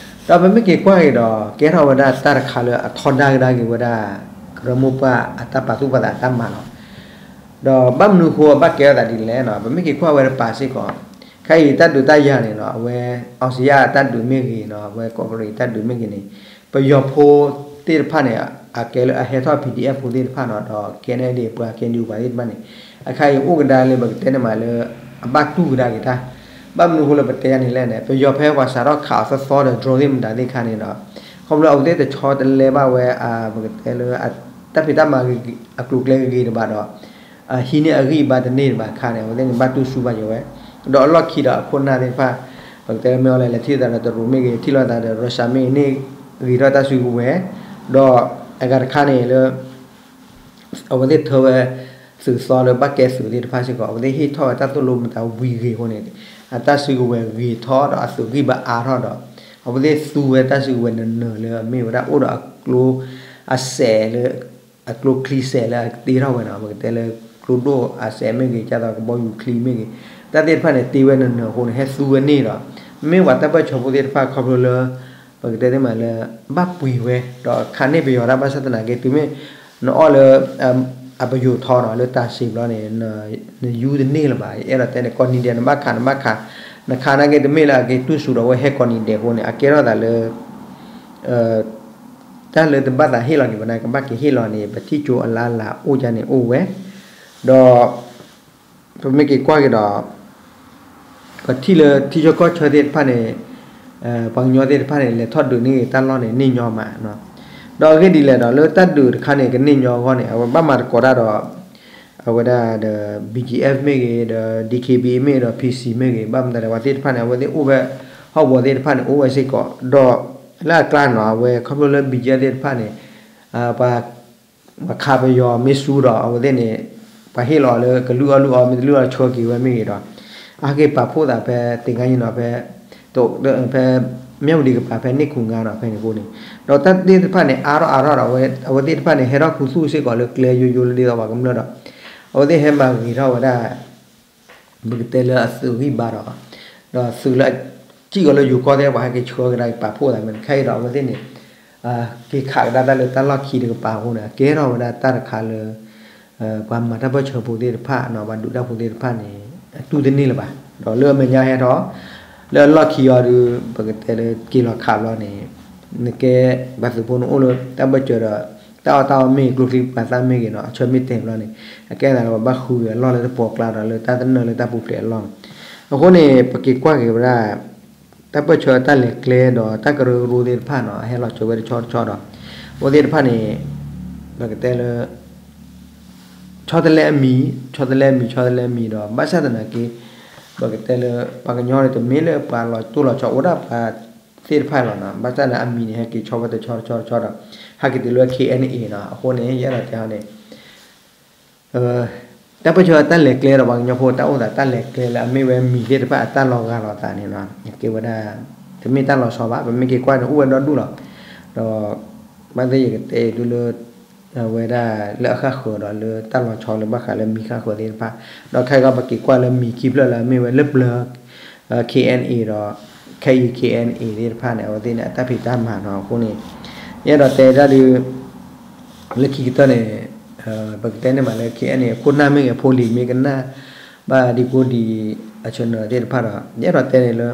ဒီးပမ့ၢ်က့ၤကွၢ်က့ၤဒီး ကဲထီၣ်ဝဲဒၣ်တၢ်တခါလၢအထီဒါကဒါက့ၤဝဲဒၣ် ကရၢမိၢ်ပှၢ်အတၢ်ပာ်သူၣ်ပာ်သးတၢ်မၤလီၤ. ဒီးဘၣ်မနုၤအဃိအဘၣ်ကဲထီၣ်သးဒ်လဲၣ်နီၤ, ပမ့ၢ်က့ၤကွၢ်ဝဲတပၤစ့ၢ်ကီး ခဲအံၤတၢ်ဒုးတၢ်ယၤန့ၣ်နီၤ အဝဲ အီစံယၣ်တၢ်ဒုးမ့ၢ်ဂ့ၤနီၤ အဝဲ ကီၢ်ကရံး တၢ်ဒုးမ့ၢ်ဂ့ၤန့ၣ် ပယီၤဖိသ့ၣ်တဖၣ်န့ၣ် အကဲလၢအဟဲထီၣ် ပီၣ်ဒံၣ်အ့ၣ် ဖိသ့ၣ်တဖၣ်နီၤ ဒီး ခဲအံၤန့ၣ် ပှၤ ခဲအံၤန့ၣ် ပှၤသ့ၣ်တဖၣ်န့ၣ် အခါအံၤအိၣ်ကဒါလၢပကတဲန့ၣ်မးလၢ အဘၣ်တူၢ်ကဒါက့ၤတၢ်, ဘၣ်မနုၤအဃိလၢပတဲယၤန့ၣ်လဲၣ်န့ၣ် ပယီၤဖဲပှၤစးထီၣ်ခးအီၤသီသီဒီး drone သ့ၣ်မတၤသ့ၣ်ခါန့ၣ်ဒီး ခီဖျိအဝဲသ့ၣ်တဆီတလဲဘၣ်ဝဲ ပကတဲလၢ တၢ်ဖံးတၢ်မၤအကျိၤအကျဲဂ့ၤတဘၣ်ဒီး ဟံးန့ၢ်အဂံၢ်အဘါတန့ၢ်တဘၣ်အခါန့ၣ် အဝဲသ့ၣ်န့ၣ် ဘၣ်တူၢ်ဆူၣ်ဘၣ်ယိာ်ဝဲ, ဒီးအလီၢ်ခံဒီးအခိၣ်နၢ်သ့ၣ်တဖၣ် ပကတဲလၢမ့ၢ်အီၤလဲၣ် လဲၤထံၣ်လိာ်သးဒီးတရူးမ့ၢ်ဂ့ၤ ထံၣ်လိာ်သးဒီး Russia မ့ၢ်ဂ့ၤန့ၣ် ဂ့ၤထီၣ်တၢ်စုကဝဲၤ, ဒီးအဂၤတခါန့ၣ်လၢ အဝဲသ့ၣ်ထၢဝဲ သုးသီလၢဘၣ်ကဲသုးသ့ၣ်တဖၣ်စ့ၢ်ကီး အဝဲသ့ၣ်ဟ့ၣ်ထီၣ်ဝဲတၢ်သိၣ်လိမတၤဝံၤဂ့ၤအဃိန့ၣ် အတၢ်စုကဝဲၤဂ့ၤထီၣ်ဒီးအသုးဂံၢ်ဘါအါထီၣ်ဒီး အဝဲသ့ၣ်သူဝဲတၢ်စုကဝဲၤနၢၤနၢၤလၢအမ့ၢ်ဝဲဒၣ်အိၣ်ဒီးအကျိ အစဲးလၢ အကျိချံစဲးလၢအတ့ထီၣ်ဝဲနီၤ, ပကတဲလၢကျိဒိၣ်အစဲးမ့ၢ်ဂ့ၤ, ကၢ်သိးကဘီယူၤချံမ့ၢ်ဂ့ၤ, တၢ်သ့ၣ်တဖၣ်န့ၣ် တ့ဝဲနၢၤနၢၤအဃိန့ၣ် ဟဲသူဝဲန့ၣ်ဒီး မ့ၢ်ပှၤတၢ်ပၢၢ်ဆၢဖိသ့ၣ်တဖၣ်ခီဖျိလၢ ပကတဲသ့မးလၢ ဘၣ်ပှ့ၤဝဲ ဒီးခးန့ၢ်ပယီၤတၢ်ဘၣ်ဆၣ်သနာ်က့ တုၤမ့ၢ်နအီၣ်လၢ အပယိၤထီနီၤ လၢတၢ်စံးဘျီန့ၣ် နယူတန့ၢ်လၢၤဘၣ်. ယအဲၣ်ဒိးတဲန့ၣ် ကိးနံၤဒဲး နဘၣ်ခး နဘၣ်ခး, နခးနာ်က့ တမ့ၢ်လၢအက့ၤတူၢ်စူၤဒီး အဝဲဟဲကိးနံၤဒဲးအဃိန့ၣ် အကဲထီၣ်သးလၢ တၢ်လၢတဘၣ်သးဟ့ၣ်လီၤက့ၤပှၤန့ၣ် ကဘၣ်က့ၤဟ့ၣ်လီၤန့ၣ် ပထံၣ်ကၠိအလါလၤအိၣ်ဒ်န့ၣ်အိၣ်ဝဲ, ဒီး ပမ့ၢ်က့ၤကွၢ်က့ၤဒီး ပထံၣ်လၢထံဆၢကီၢ်ဆၢသ့ၣ်တဖၣ်န့ၣ် ပှၤကညီသ့ၣ်တဖၣ်န့ၣ် လဲၤထီၣ်ဒုးန့ၢ်တၢ်လီၢ်န့ၣ် န့ၢ်ညီမး, ဒီးအဂ့ၢ်ဒ်လဲၣ်ဒီး လၢတၢ်ဒုးတခါန့ၣ် ကန့ၢ်ညီအဂီၢ်န့ၣ် အဝဲဘၣ်မၤသကိးတၢ်ဒီး အဝဲဒၣ်ဒီး ဘံၣ်ကၠံၣ်အဲၣ်ၣ်မ့ၢ်ဂ့ၤ ဒီး ဒံၣ်ခ့ဘံၣ်မ့ၢ်ဂ့ၤ ဒီး ဖံၣ်စံၣ်မ့ၢ်ဂ့ၤ ဘၣ်မတၤလဲၣ် ပှၤသ့ၣ်တဖၣ်န့ၣ် အဝဲသ့ၣ်အိၣ်ဖဲ ဟီၣ်ကဝီၤသ့ၣ်တဖၣ်န့ၣ် အိၣ်ဝဲစ့ၢ်ကီး ဒီး လၢအကျါန့ၣ်နီၤ အဝဲခီဖျိလၢ ဘံၣ်ကၠံၣ်အဲၣ်ၣ်သ့ၣ်တဖၣ်န့ၣ် ပှၤ ပှၤခးပယီၤမ့ၢ်ဆူဒီး အဝဲသ့ၣ်န့ၣ် ပှၤဟ့ၣ်လီၤလၢကလုၢ်အီၣ်လုၢ်အီ မ့ၢ်တလုၢ်အီၣ်ဆှၢက့ၤဝဲမ့ၢ်ဂ့ၤဒီး အဟဲက့ၤပာ်ဖှိၣ်သးဖဲ သ့ၣ်ခါယံၤနီၤ ဖဲ ဖဲ မၠၣ်ဝတံၤကပၤ ဖဲန့ၣ်ခူၣ်ငါဒီး ဖဲန့ၣ်အဃိန့ၣ် ဒီးတၢ်သ့ၣ်တဖၣ်န့ၣ် အါထီၣ်အါထီၣ်ဒီး အဝဲသ့ၣ်တဖၣ်န့ၣ် ဟဲထီၣ်ခူသူၣ်စ့ၢ်ကီးလၢကျဲယိယိလၢဒ်သိးပှၤကမျၢၢ်ဒီး အဝဲသ့ၣ်ဟဲမၤဂ့ၤထီၣ်ဝဲဒၣ် ပကတဲလၢအသုးဂံၢ်ဘါဒီး ဒီးသုးလၢအစံၣ်ကီးလၢယိၤကီၢ်သ့ၣ်တဖၣ် ဟဲက့ၤဆှၢကဒါက့ၤပာ်ဖှိၣ်သးမ့ၢ်တခါအံၤဒီး အဝဲသ့ၣ်န့ၣ် က့ၤခးကဒါတၢ်လၢတၢ်လီၢ်ခံတကပၤအဃိန့ၣ် ကဲထီၣ်ဝဲဒၣ်တၢ်တခါလၢ ပှၤမၤတၢ်ပၢၢ်ဆၢဖိသ့ၣ်တဖၣ် ပှၤဒုးတၢ်ဖိသ့ၣ်တဖၣ်န့ၣ် အတူၢ်တန့ၢ်လၢၤဘၣ်. ဒီးလၢအမဲာ်ညါဟဲထီၣ် လၢအလီၢ်ခံအီၤဒီး ပကတဲလၢက့ၤလီၤခးဘျီန့ၣ် နကဲပှၤသုးဖိန့ၣ်အိၣ်လၢတၢ်ပၢၢ်ဆၢဒီး တၢ်အီၣ်တၢ်အီမ့ၢ်ဂ့ၤ ကျိချံပှၤသၣ်မ့ၢ်ဂ့ၤနီၤ အဆၢမ့ၢ်တဲာ်ဘျီန့ၣ် အကဲသးလၢပှၤဘၣ်ဃုက့ၤအလီၢ်လၢတပှီၤကျါဒီး လၢတၢ်သနၢၣ်လၢတၢ်ပူၤဖျဲးအလီၢ်န့ၣ် အဃိန့ၣ် ပက့ၤကွၢ်က့ၤဝဲဒၣ် တၢ်ပၢၢ်ဆၢတၢ်လဲၤကျဲဒီးတၢ်ကရၢကရိသ့ၣ်တဖၣ်နီၤ အဟဲလီၤစၢၤဝဲတဆီတဆီဒီး အဝဲသ့ၣ်တဖၣ်န့ၣ် ပကတဲလၢ ဆီတလဲအမံၤ ဆီတလဲအမံၤ ဆီတလဲအမံၤဒီး ဘၣ်ဆၣ်သနာ်က့ ပကတဲလၢ ပှၤကညီန့ၣ် တမ့ၢ်လၢပှၤလီၤတိၢ်လီၤဆီ အိၣ်ဒၣ်ပှၤသ့ၣ်တဖၣ်လီၤနီၤ ဘၣ်ဆၣ်လၢအမံၤန့ၣ် ဟဲက့ၤဆီဝဲတဆီတဆီတဆီဒီး ဟဲက့ၤတုၤလၢ ခ့ၣ်အဲၣ်ၣ်အ့ၣ် နီၤ အဃိန့ၣ် ယအဲၣ်ဒိးတဲအီၤန့ၣ် တၢ်ပၢၢ်ဆၢတၢ်လဲၤကျဲဒီး ပှၤကညီဖိတၢ်အိၣ်သးတၢ်လဲၤကျဲလၢအမ့ၢ်ဝဲမံၤသ့ၣ်တဖၣ်အတၢ်လီၤဂာ်လီၤသးန့ၣ်နီၤ ကဲဝဲဒၣ် တမ့ၢ်တၢ်လီၤဆီဘၣ် ပမ့ၢ်က့ၤကွၢ်န့ၣ် အိၣ်ဝဲဒီဒူၣ်လီၤ. ဒီး ဘၣ်သ့ၣ်ယကတဲအံၤဒုလၢ အဝဲဒၣ်လၢအဃၣ်ဃၢၤဒီးလၢတၢ်လီၤဆီလၢဘၣ်ဃးလၢမံၤဃၣ်ဃၢၤသ့ၣ်တဖၣ် ဒီးခဲအံၤပက့ၤကွၢ်လၢမံၤခံဖျၢၣ်လၢအမ့ၢ်ဝဲလၢပျၢၤ ခ့ၣ်အဲၣ်အ့ၣ် ဒီး ခဲအံၤ ခ့ၣ်အဲၣ်အ့ၣ် သ့ၣ်တဖၣ်န့ၣ် အဝဲသ့ၣ်န့ၣ် အတၢ်ဖံးတၢ်မၤနီၤ အဃိန့ၣ် ယအဲၣ်ဒိးတဲဒၣ်ဒု လၢခံကတၢၢ်န့ၣ် ပကတဲန့ၣ်မးလၢ ခ့ၣ်အဲၣ်အ့ၣ် အခိၣ်နၢ်မ့ၢ်ဂ့ၤ အဖိလံၤမ့ၢ်ကနၣ် ဘၣ်ဒံကိးဒံး အဆၢနၢၤသ့ၣ်တဖၣ်ဒီး ယအဲၣ်ဒိးတဲန့ၣ်လၢ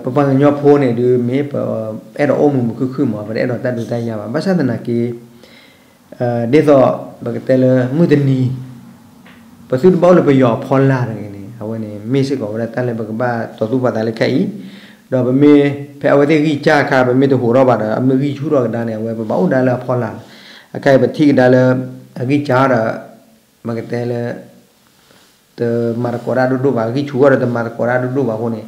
ပပှၤကညီဖိန့ၣ်ဒု မ့ၢ်ပအဲၣ်ဒိးအိၣ်မုာ်မုာ်ခုၣ်ခုၣ်မး ပတအဲၣ်ဒိးတၢ်ဒုးတၢ်ယၤဘၣ် ဘၣ်ဆၣ်သနာ်က့ ဒ်သိး ပကတဲလၢမုၢ်တနံၤ ပသုတဘၣ်အိၣ်လၢပယီၤအဖီလာ်တဂ့ၤန့ၣ် အဝဲန့ၣ် မ့ၢ်စ့ၢ်ကီးဝဲဒၣ်တၢ်လၢပကဘၣ်တီၤသူၣ်ပာ်သးလၢခဲအံၤ, ဒီးပမ့ၢ် ဖဲအဝဲသ့ၣ်ဂံၢ်စၢ်အခါ ပမ့ၢ်တဟူးထီၣ်ဘၣ်ဒီး အမ့ၢ်ဂံၢ်ဆူၣ်ထီၣ်ကဒါန့ၣ် အဝဲပဘၣ်အိၣ်ဒါလၢအဖီလာ်လီၤ. အခဲအံၤပထံၣ်ကဒါလၢ အဂံၢ်စၢ်ဒီး ပကတဲလၢ တမၤသကိးတၢ်ဒိၣ်ဒိၣ်ဘၣ်, ဂံၢ်ဆူၣ်ထီၣ်ဒီးတမၤသကိးတၢ်ဒိၣ်ဒိၣ်ဘၣ်အဃိန့ၣ်,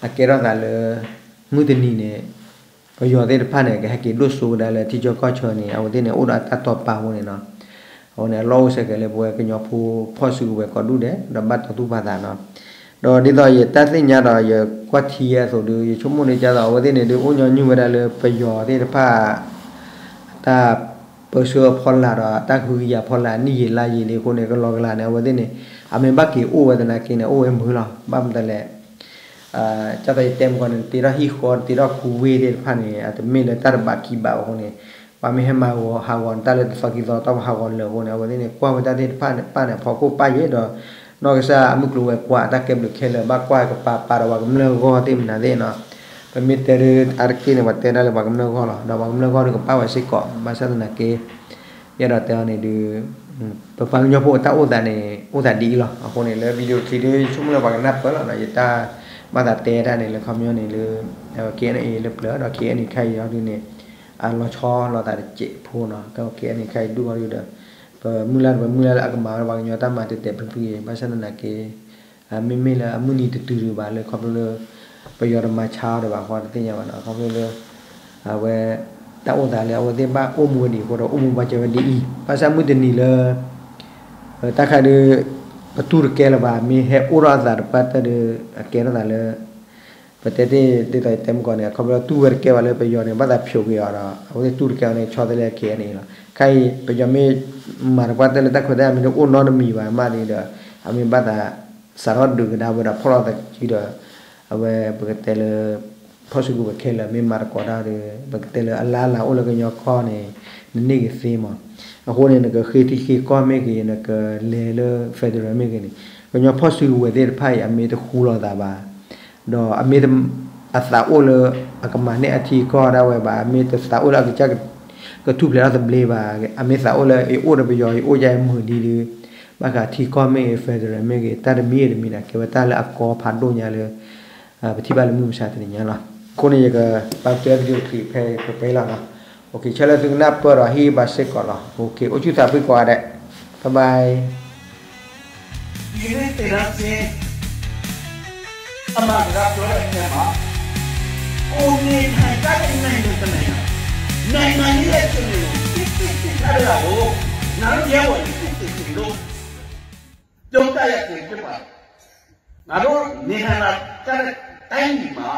အကဲထီၣ်သးလၢ မုၢ်တနံၤန့ၣ် ပယီၤသ့ၣ်တဖၣ်န့ၣ် ကဟဲက့ၤဒိၣ်စိကဒါလၢထံဆၢကီၢ်ဆၢန့ၣ် အဝဲသ့ၣ်န့ၣ် အိၣ်ဒီးအတၢ်တီာ်ပာ်အဃိန့ၣ်နီၤ, အဃိန့ၣ် အလီၢ်အိၣ်ဆဲးကဲးလၢပဝဲကညီဖိဖီၣ်စုကဝဲၤကိးဒူၣ်ဒဲး ဒီးဘၣ်တီၤသူၣ်ပာ်သးနီၤ, ဒီးဒ်သိးယတၢ်သ့ၣ်ညါဒီးယကွၢ်ထံအသိးဒီး ယဆိကမိၣ်န့ၢ်ကသိး အဝဲသ့ၣ်န့ၣ်ဒုးအိၣ်ညီနုၢ်ဝဲဒၣ်လၢပယီၤသ့ၣ်တဖၣ် တၢ်ပၢဆှၢအဖီလာ်ဒီး တၢ်ကဟုကယာ်ဖီလာ် နံၣ်ယံာ်လါယံာ်လံအဃိန့ၣ် ကလီကလီန့ၣ် အဝဲသ့ၣ်န့ၣ် အမ့ၢ်ဘၣ်က့ၤအိၣ်ဝဲသနာ်က့န့ၣ် အိၣ်ဝဲမုာ်လီၤ. ဘၣ်မတၤလဲၣ် ကၢ်သိးယတဲမုၢ်ကီၢ်န့ၣ် တ့ထီၣ်ဟံၣ်ဃီ တ့ထီၣ်ခူဝ့ၢ်သ့ၣ်တဖၣ်န့ၣ် အတမ့ၢ်လၢတၢ်တဘးခံဘးအဃိန့ၣ် ပှၤမ့ၢ်ဟဲမၤဂီၤဟးဂီၤနတၢ်လၢတသီခံသီ တၢ်ပဟးဂီၤလၢာ်အဃိန့ၣ် အဝဲသ့ၣ်န့ၣ် ကွၢ်ဝဲတၢ်သ့ၣ်တဖၣ်န့ၣ် ပၢ်န့ၣ် ဖီခိၣ်ပၢ်ယဲဒီး နီၢ်ကစၢ်အမုၢ်ကျိၤဝဲၤကွာ် တၢ်ကဲဘျုးခဲလၢာ် ဘၣ်ကွၢ်ကပၤပၤဒီးပှၤကမျၢၢ်ဂီၢ်သ့ၣ်မနုၤသ့ၣ်နီၤ, ပမ့ၢ်တဲဒ်အါတက့ၢ်န့ၣ် ပှၤတဲဒၣ်လၢပှၤကမျၢၢ်ဂီၢ်လီၤ. ဒီးပှၤကမျၢၢ်ဂီၢ်ဒုးကပၢ်ဝဲစ့ၢ်ကီး ဘၣ်ဆၣ်သနာ်က့ ယအဲၣ်ဒိးတဲအီၤန့ၣ်ဒုး ပပှၤကညီဖိအတၢ်အိၣ်သးန့ၣ် အိၣ်သးဒ်အံၤလီၤ. အဃိန့ၣ် လၢ video တချံဒုး ယဆိကမိၣ်လၢပှၤကနၢ်ပၢၢ်လီၤနီၤ, ယတၢ်ဘၣ်သးတဲတၢ်န့ၣ် လၢခီပညီန့ၣ်လၢ KNA လၢပျၢၤဒီး KNA ခဲအံၤအီၤဒုးန့ၣ် အလီၤဆီလိာ်သးတစဲးဖိနီၤ, ကဲ KNA ခဲအံၤဒုးအီၤဒုးဒီး ပမုၢ်လၢ်ဒီးပမုၢ်လၢ်လၢအကမၤဝဲပှၤကညီတၢ်မၤတဲာ်တဲာ်ဖျုးဖျုးအံၤ ဘၣ်ဆၣ်သနာ်က့ မ့မ့ၢ်လၢအမုၢ်နံၤတတုၤဒံးဘၣ်လၢခီဖျိလၢ ပယီၤတမၤဆါအီၤဒံးဘၣ်ဃီတသ့ၣ်ညါဘၣ်နီၤ, ခီဖျိလၢ အဝဲ တၢ်အိၣ်သးလၢအဝဲသ့ၣ်ဘၣ်အိၣ်မူဝဲဒ်အံၤအဃိဒီး အိၣ်မူဘၣ်စၢၤဝဲဒ်အံၤ ဘၣ်ဆၣ်မုၢ်တနံၤလၢ တၢ်ခါဒုး ပတူၢ်တကဲလၢၤဘၣ် မ့ၢ်ဟဲအိၣ်ထီၣ်အသးတပှၢ်တၢၢ်ဒီး အကဲထီၣ်သးလၢ ပတဲတ့ၢ်ဒ်သိးယတဲမုၢ်ကီၢ်န့ၣ် အခီပညီတူၢ်ဝဲတကဲဘၣ်လၢပယီၤန့ၣ် ဘၣ်သးဖျိးက့ၤအီၤဒီး အဝဲသ့ၣ်တူၢ်တကဲအီၤန့ၣ် ဆီတလဲ ကဲန့ၣ်လီၤ. ခဲအံၤ ပယီၤမ့ၢ်မၤတပှၢ်တၢၢ်လၢတၢ်ခွဲးတၢ်ယာ်မ့ၢ်န့ၣ် အိၣ်နီတမံၤဘၣ်မးဒ်ဒီး အမ့ၢ်ဘၣ်သး စးထီၣ်ဒုးကဒါဝဲဒီးဖီၣ်လီၤသးကံဒီး အဝဲပကတဲလၢ ဖီၣ်စုကဝဲၤခဲလၢာ်မ့ၢ်မၤသကိးတၢ်ဒီး ပကတဲလၢအလၢ်လၢ်အိၣ်လၢကညီကီၢ်န့ၣ် နန့ၢ်က့ၤသ့မး. အဃိန့ၣ် နကဃ့ထံဃ့ကီၢ်မ့ၢ်ဂ့ၤ နကလဲၤလၢ federal မ့ၢ်ဂ့ၤန့ၣ် ကညီဖီၣ်စုကဝဲၤသ့ၣ်တဖၣ်အံၤ အမ့ၢ်တဃူလိာ်သးဘၣ် ဒီးအမ့ၢ်အသးအိၣ်လၢ အကမၤန့ၢ်အထံအကီၢ်ဒၣ်ဝဲဘၣ်, အမ့ၢ်တသးအိၣ်လၢအကစၢ် ကထူၣ်ဖျဲးထီၣ်သဘျ့ဘၣ်, အမ့ၢ်သးအိၣ်လၢယအိၣ်ဒီးပယီၤ ယအိၣ်ယမုာ်ဒ်ဒီး ဘၣ်ဃးထံကီၢ်မ့ၢ်ဂ့ၤ federal မ့ၢ်ဂ့ၤ တၢ်တမံၤဂ့ၤတမံၤန့ၣ် ကဲဝဲတၢ်လၢအကီဖးဒိၣ်ညါလၢ ပထံၣ်ဘၣ်လၢမုၢ်မဆါတနံၤညါလီၤ. အဃိန့ၣ် ယကပာ်ပတုာ်အပဒုးကထံၣ်ဖဲပှဲၤလီၤနီၤ. ဆၢလၢသုကနၢ်ပၢၢ်ဒီးဟ့ၣ်ဘၣ်စ့ၢ်ကီးလီၤ. အိၣ်ဆူၣ်သးဖှံကိးဂၤဒဲး, bye bye. ဒီနေ့သင်တန်းဆင်း အမှန်စကားပြောတဲ့ထဲမှာ ကိုယ်နေထိုင်ကြတဲ့နိုင်ငံတစ်နိုင်ငံ နိုင်ငံရေးအခြေအနေကို သိသိသိထားကြတာကို နားလည်ရဖို့ သိသိသိလို့ ပြောပြရခြင်းဖြစ်ပါတယ်။ ငါတို့နေထိုင်လာကြတဲ့တိုင်းပြည်မှာ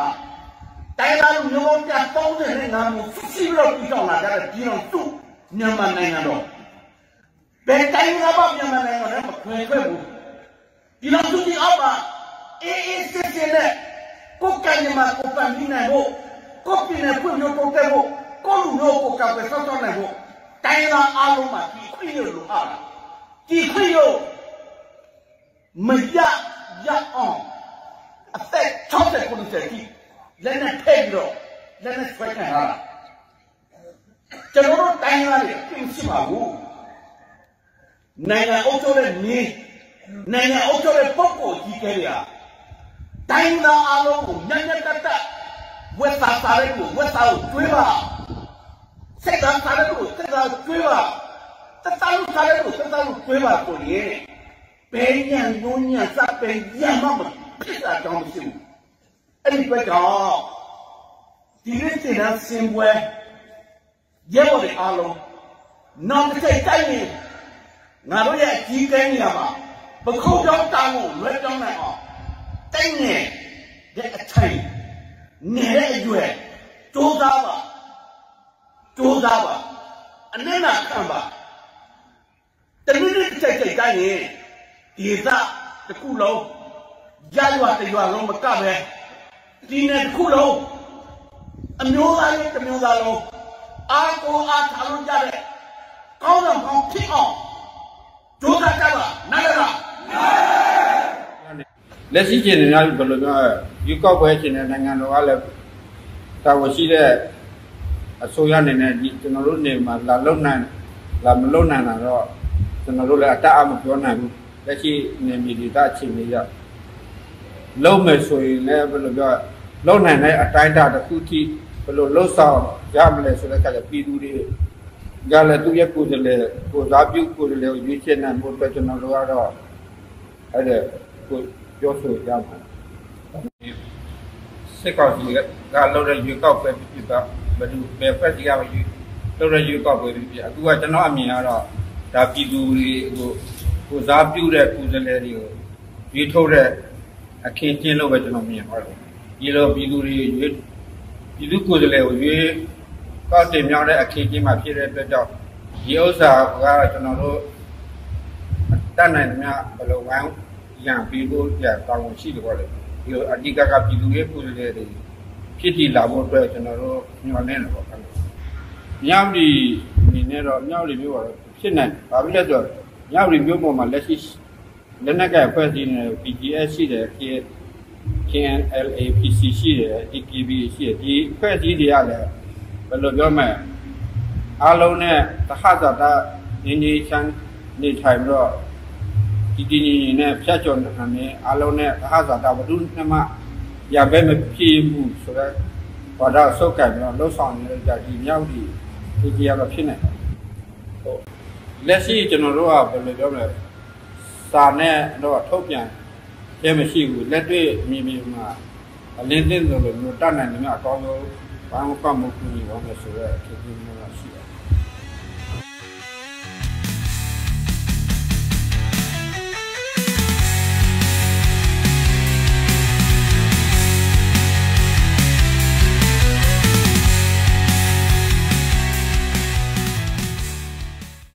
တိုင်းရင်းသားလူမျိုးပေါင်း တစ်သုံးဆယ့်ငါးမျိုး စုစည်းပြီးတော့ တည်ထောင်လာကြတဲ့ ပြည်ထောင်စုမြန်မာနိုင်ငံတော် ဘယ်တိုင်းရင်းသားမှ မြန်မာနိုင်ငံထဲ မခွဲထွက်ဘူး။ ပြည်ထောင်စုကြီးအောက်မှာ အေးအေးဆေးဆေးနဲ့ ကိုယ့်ကံကြမ္မာ ကိုယ်ဖန်တီးနိုင်ဖို့၊ ကိုယ့်ပြည်နယ် ဖွံ့ဖြိုးတိုးတက်ဖို့၊ ကိုယ့်လူမျိုးကို ကာကွယ်စောင့်ရှောက်နိုင်ဖို့ တိုင်းရင်းသားအားလုံးမှာ ဒီခွင့်ကို လိုအပ်တာ။ ဒီခွင့်ကို မရရအောင် အသက်ခြောက်ဆယ် ခုနှစ်ဆယ်အထိ လက်နက်ထည့်ပြီးတော့ လက်နက်စွဲကိုင်ထားတာ။ ကျွန်တော်တို့တိုင်းရင်းသားတွေ အပြစ်မရှိပါဘူး။ နိုင်ငံအုပ်ချုပ်တဲ့နည်း၊ နိုင်ငံအုပ်ချုပ်တဲ့ပုဂ္ဂိုလ်အကြီးအကဲတွေဟာ တိုင်းရင်းသားအားလုံးကို မျှမျှတတ ဝက်သာသာတဲ့လူကို ဝက်သာကိုကျွေးပါ။ စိတ်သာသာတဲ့လူကို စိတ်သာကိုကျွေးပါ။ သတ္တလူသာတဲ့လူကို သတ္တလူကျွေးပါဆိုရင် ဘယ်ညံ့ညူညံ့စ ဘယ်ညံ့မှ မဖြစ်တာကြောင်းမရှိဘူး။ အဲ့ဒီအတွက်ကြောင့် ဒီနေ့သင်တန်းဆင်းပွဲ ရဲဘော်တွေအားလုံး နောင်တစ်ချိန်ကျရင် ငါတို့ရဲ့အကြီးအကဲနေရာမှာ ပခုံးပြောင်းတာဝန်လွှဲပြောင်းနိုင်အောင် သက်ငယ်တဲ့အချိန် ငယ်တဲ့အရွယ် ကြိုးစားပါ ကြိုးစားပါ အနစ်နာခံပါ တစ်နည်းနည်းတစ်ချိန်ချိန်ကျရင် ဒေသတစ်ခုလုံး ရပ်ရွာတစ်ရွာလုံးမကပဲ ပြည်နယ်တစ်ခုလုံး အမျိုးသားလေးတစ်မျိုးသားလုံး အားကိုးအားထားလို့ရတဲ့ ခေါင်းဆောင်ဟောင်းဖြစ်အောင် ကြိုးစားကြပါ နားလည်လား။ လက်ရှိအခြေအနေများ ဘယ်လိုပြော ရွေးကောက်ပွဲအခြေအနေ နိုင်ငံတော်ကလည်း တာဝန်ရှိတဲ့ အစိုးရအနေနဲ့ ဒီကျွန်တော်တို့နယ်မှာ လာလုပ်နိုင် လာမလုပ်နိုင်တာတော့ ကျွန်တော်တို့လည်း အတတ်အမပြောနိုင်ဘူး လက်ရှိနယ်မြေဒေသအခြေအနေအရ လုပ်မယ်ဆိုရင်လည်း ဘယ်လိုပြော လုပ်နိုင်တဲ့အတိုင်းအတာတစ်ခုထိ ဘယ်လိုလုပ်ဆောင်ရမလဲဆိုတဲ့အခါကျ ပြည်သူတွေကလည်း သူ့ရဲ့ကိုယ်စားလှယ် ကိုယ်စားပြုကိုယ်စားလှယ်ကို ရွေးချယ်နိုင်ဖို့အတွက် ကျွန်တော်တို့ကတော့ အဲ့ဒါကိုပြောဆိုရမှာ စစ်ကောင်စီကလုပ်တဲ့ရွေးကောက်ပွဲဖြစ်ဖြစ်ပါ ဘယ်သူ ဘယ်အဖွဲ့အစည်းကလုပ်တဲ့ရွေးကောက်ပွဲဖြစ်ဖြစ် အခုကကျွန်တော့်အမြင်ကတော့ ဒါပြည်သူတွေကို ကိုယ်စားပြုတဲ့ကိုယ်စားလှယ်တွေကို ရွေးထုတ်တဲ့အခင်းအကျင်းလို့ပဲကျွန်တော်မြင်ပါတယ်။ ဒီလိုပြည်သူတွေရွေး ပြည်သူကိုယ်စားလှယ်ကိုရွေးကောက်တင်မြှောက်တဲ့အခင်းအကျင်းမှာဖြစ်တဲ့အတွက်ကြောင့် ဒီဥစ္စာကကျွန်တော်တို့ တတ်နိုင်သမျှဘယ်လိုဝိုင်းရံပေးဖို့တာဝန်ရှိတယ်ပေါ့လေ။ ဒီလိုအဓိကကပြည်သူ့ကိုယ်စားလှယ်တွေဖြစ်တည်လာဖို့အတွက်ကျွန်တော်တို့မျှော်လင့်တယ်ပေါ့။ မြဝတီအနေနဲ့တော့ မြဝတီမြို့ပေါ်တော့ဖြစ်နိုင်တယ်။ ဘာဖြစ်လဲဆိုတော့ မြဝတီမြို့ပေါ်မှာလက်ရှိ လက်နက်ကိုင်အဖွဲ့အစည်းတွေနဲ့ BGF ရှိတယ်၊ K- KNLA PC ရှိတယ်၊ DKBA ရှိတယ်။ ဒီအဖွဲ့အစည်းတွေကလည်း ဘယ်လိုပြောမလဲ၊ အားလုံးနဲ့သဟဇာတ ငြိမ်းငြိမ်းချမ်းချမ်းနေထိုင်ပြီးတော့ တည်တည်ငြိမ်ငြိမ်နဲ့ ဖြတ်ကျော်နိုင်တာနဲ့ အားလုံးနဲ့သဟဇာတ ဘယ်သူနဲ့မှ ရန်ဘက်မဖြစ်ရဘူးဆိုတဲ့ ဝါဒကိုဆုပ်ကိုင်ပြီးတော့ လုပ်ဆောင်နေတဲ့ ဒီမြဝတီ အေးချမ်းကတော့ဖြစ်နိုင်တယ်။ လက်ရှိကျွန်တော်တို့က ဘယ်လိုပြောမလဲ၊ စာနဲ့တော့ထုတ်ပြန်ခြင်းမရှိဘူး။ လက်တွေ့မြေပြင်မှာ အလင်းသင့်သလိုလို တတ်နိုင်သမျှအကောင်းဆုံး ပံ့ပိုးကူညီသွားမယ်ဆိုတဲ့ အခြေအနေမျိုးတော့ရှိပါတယ်။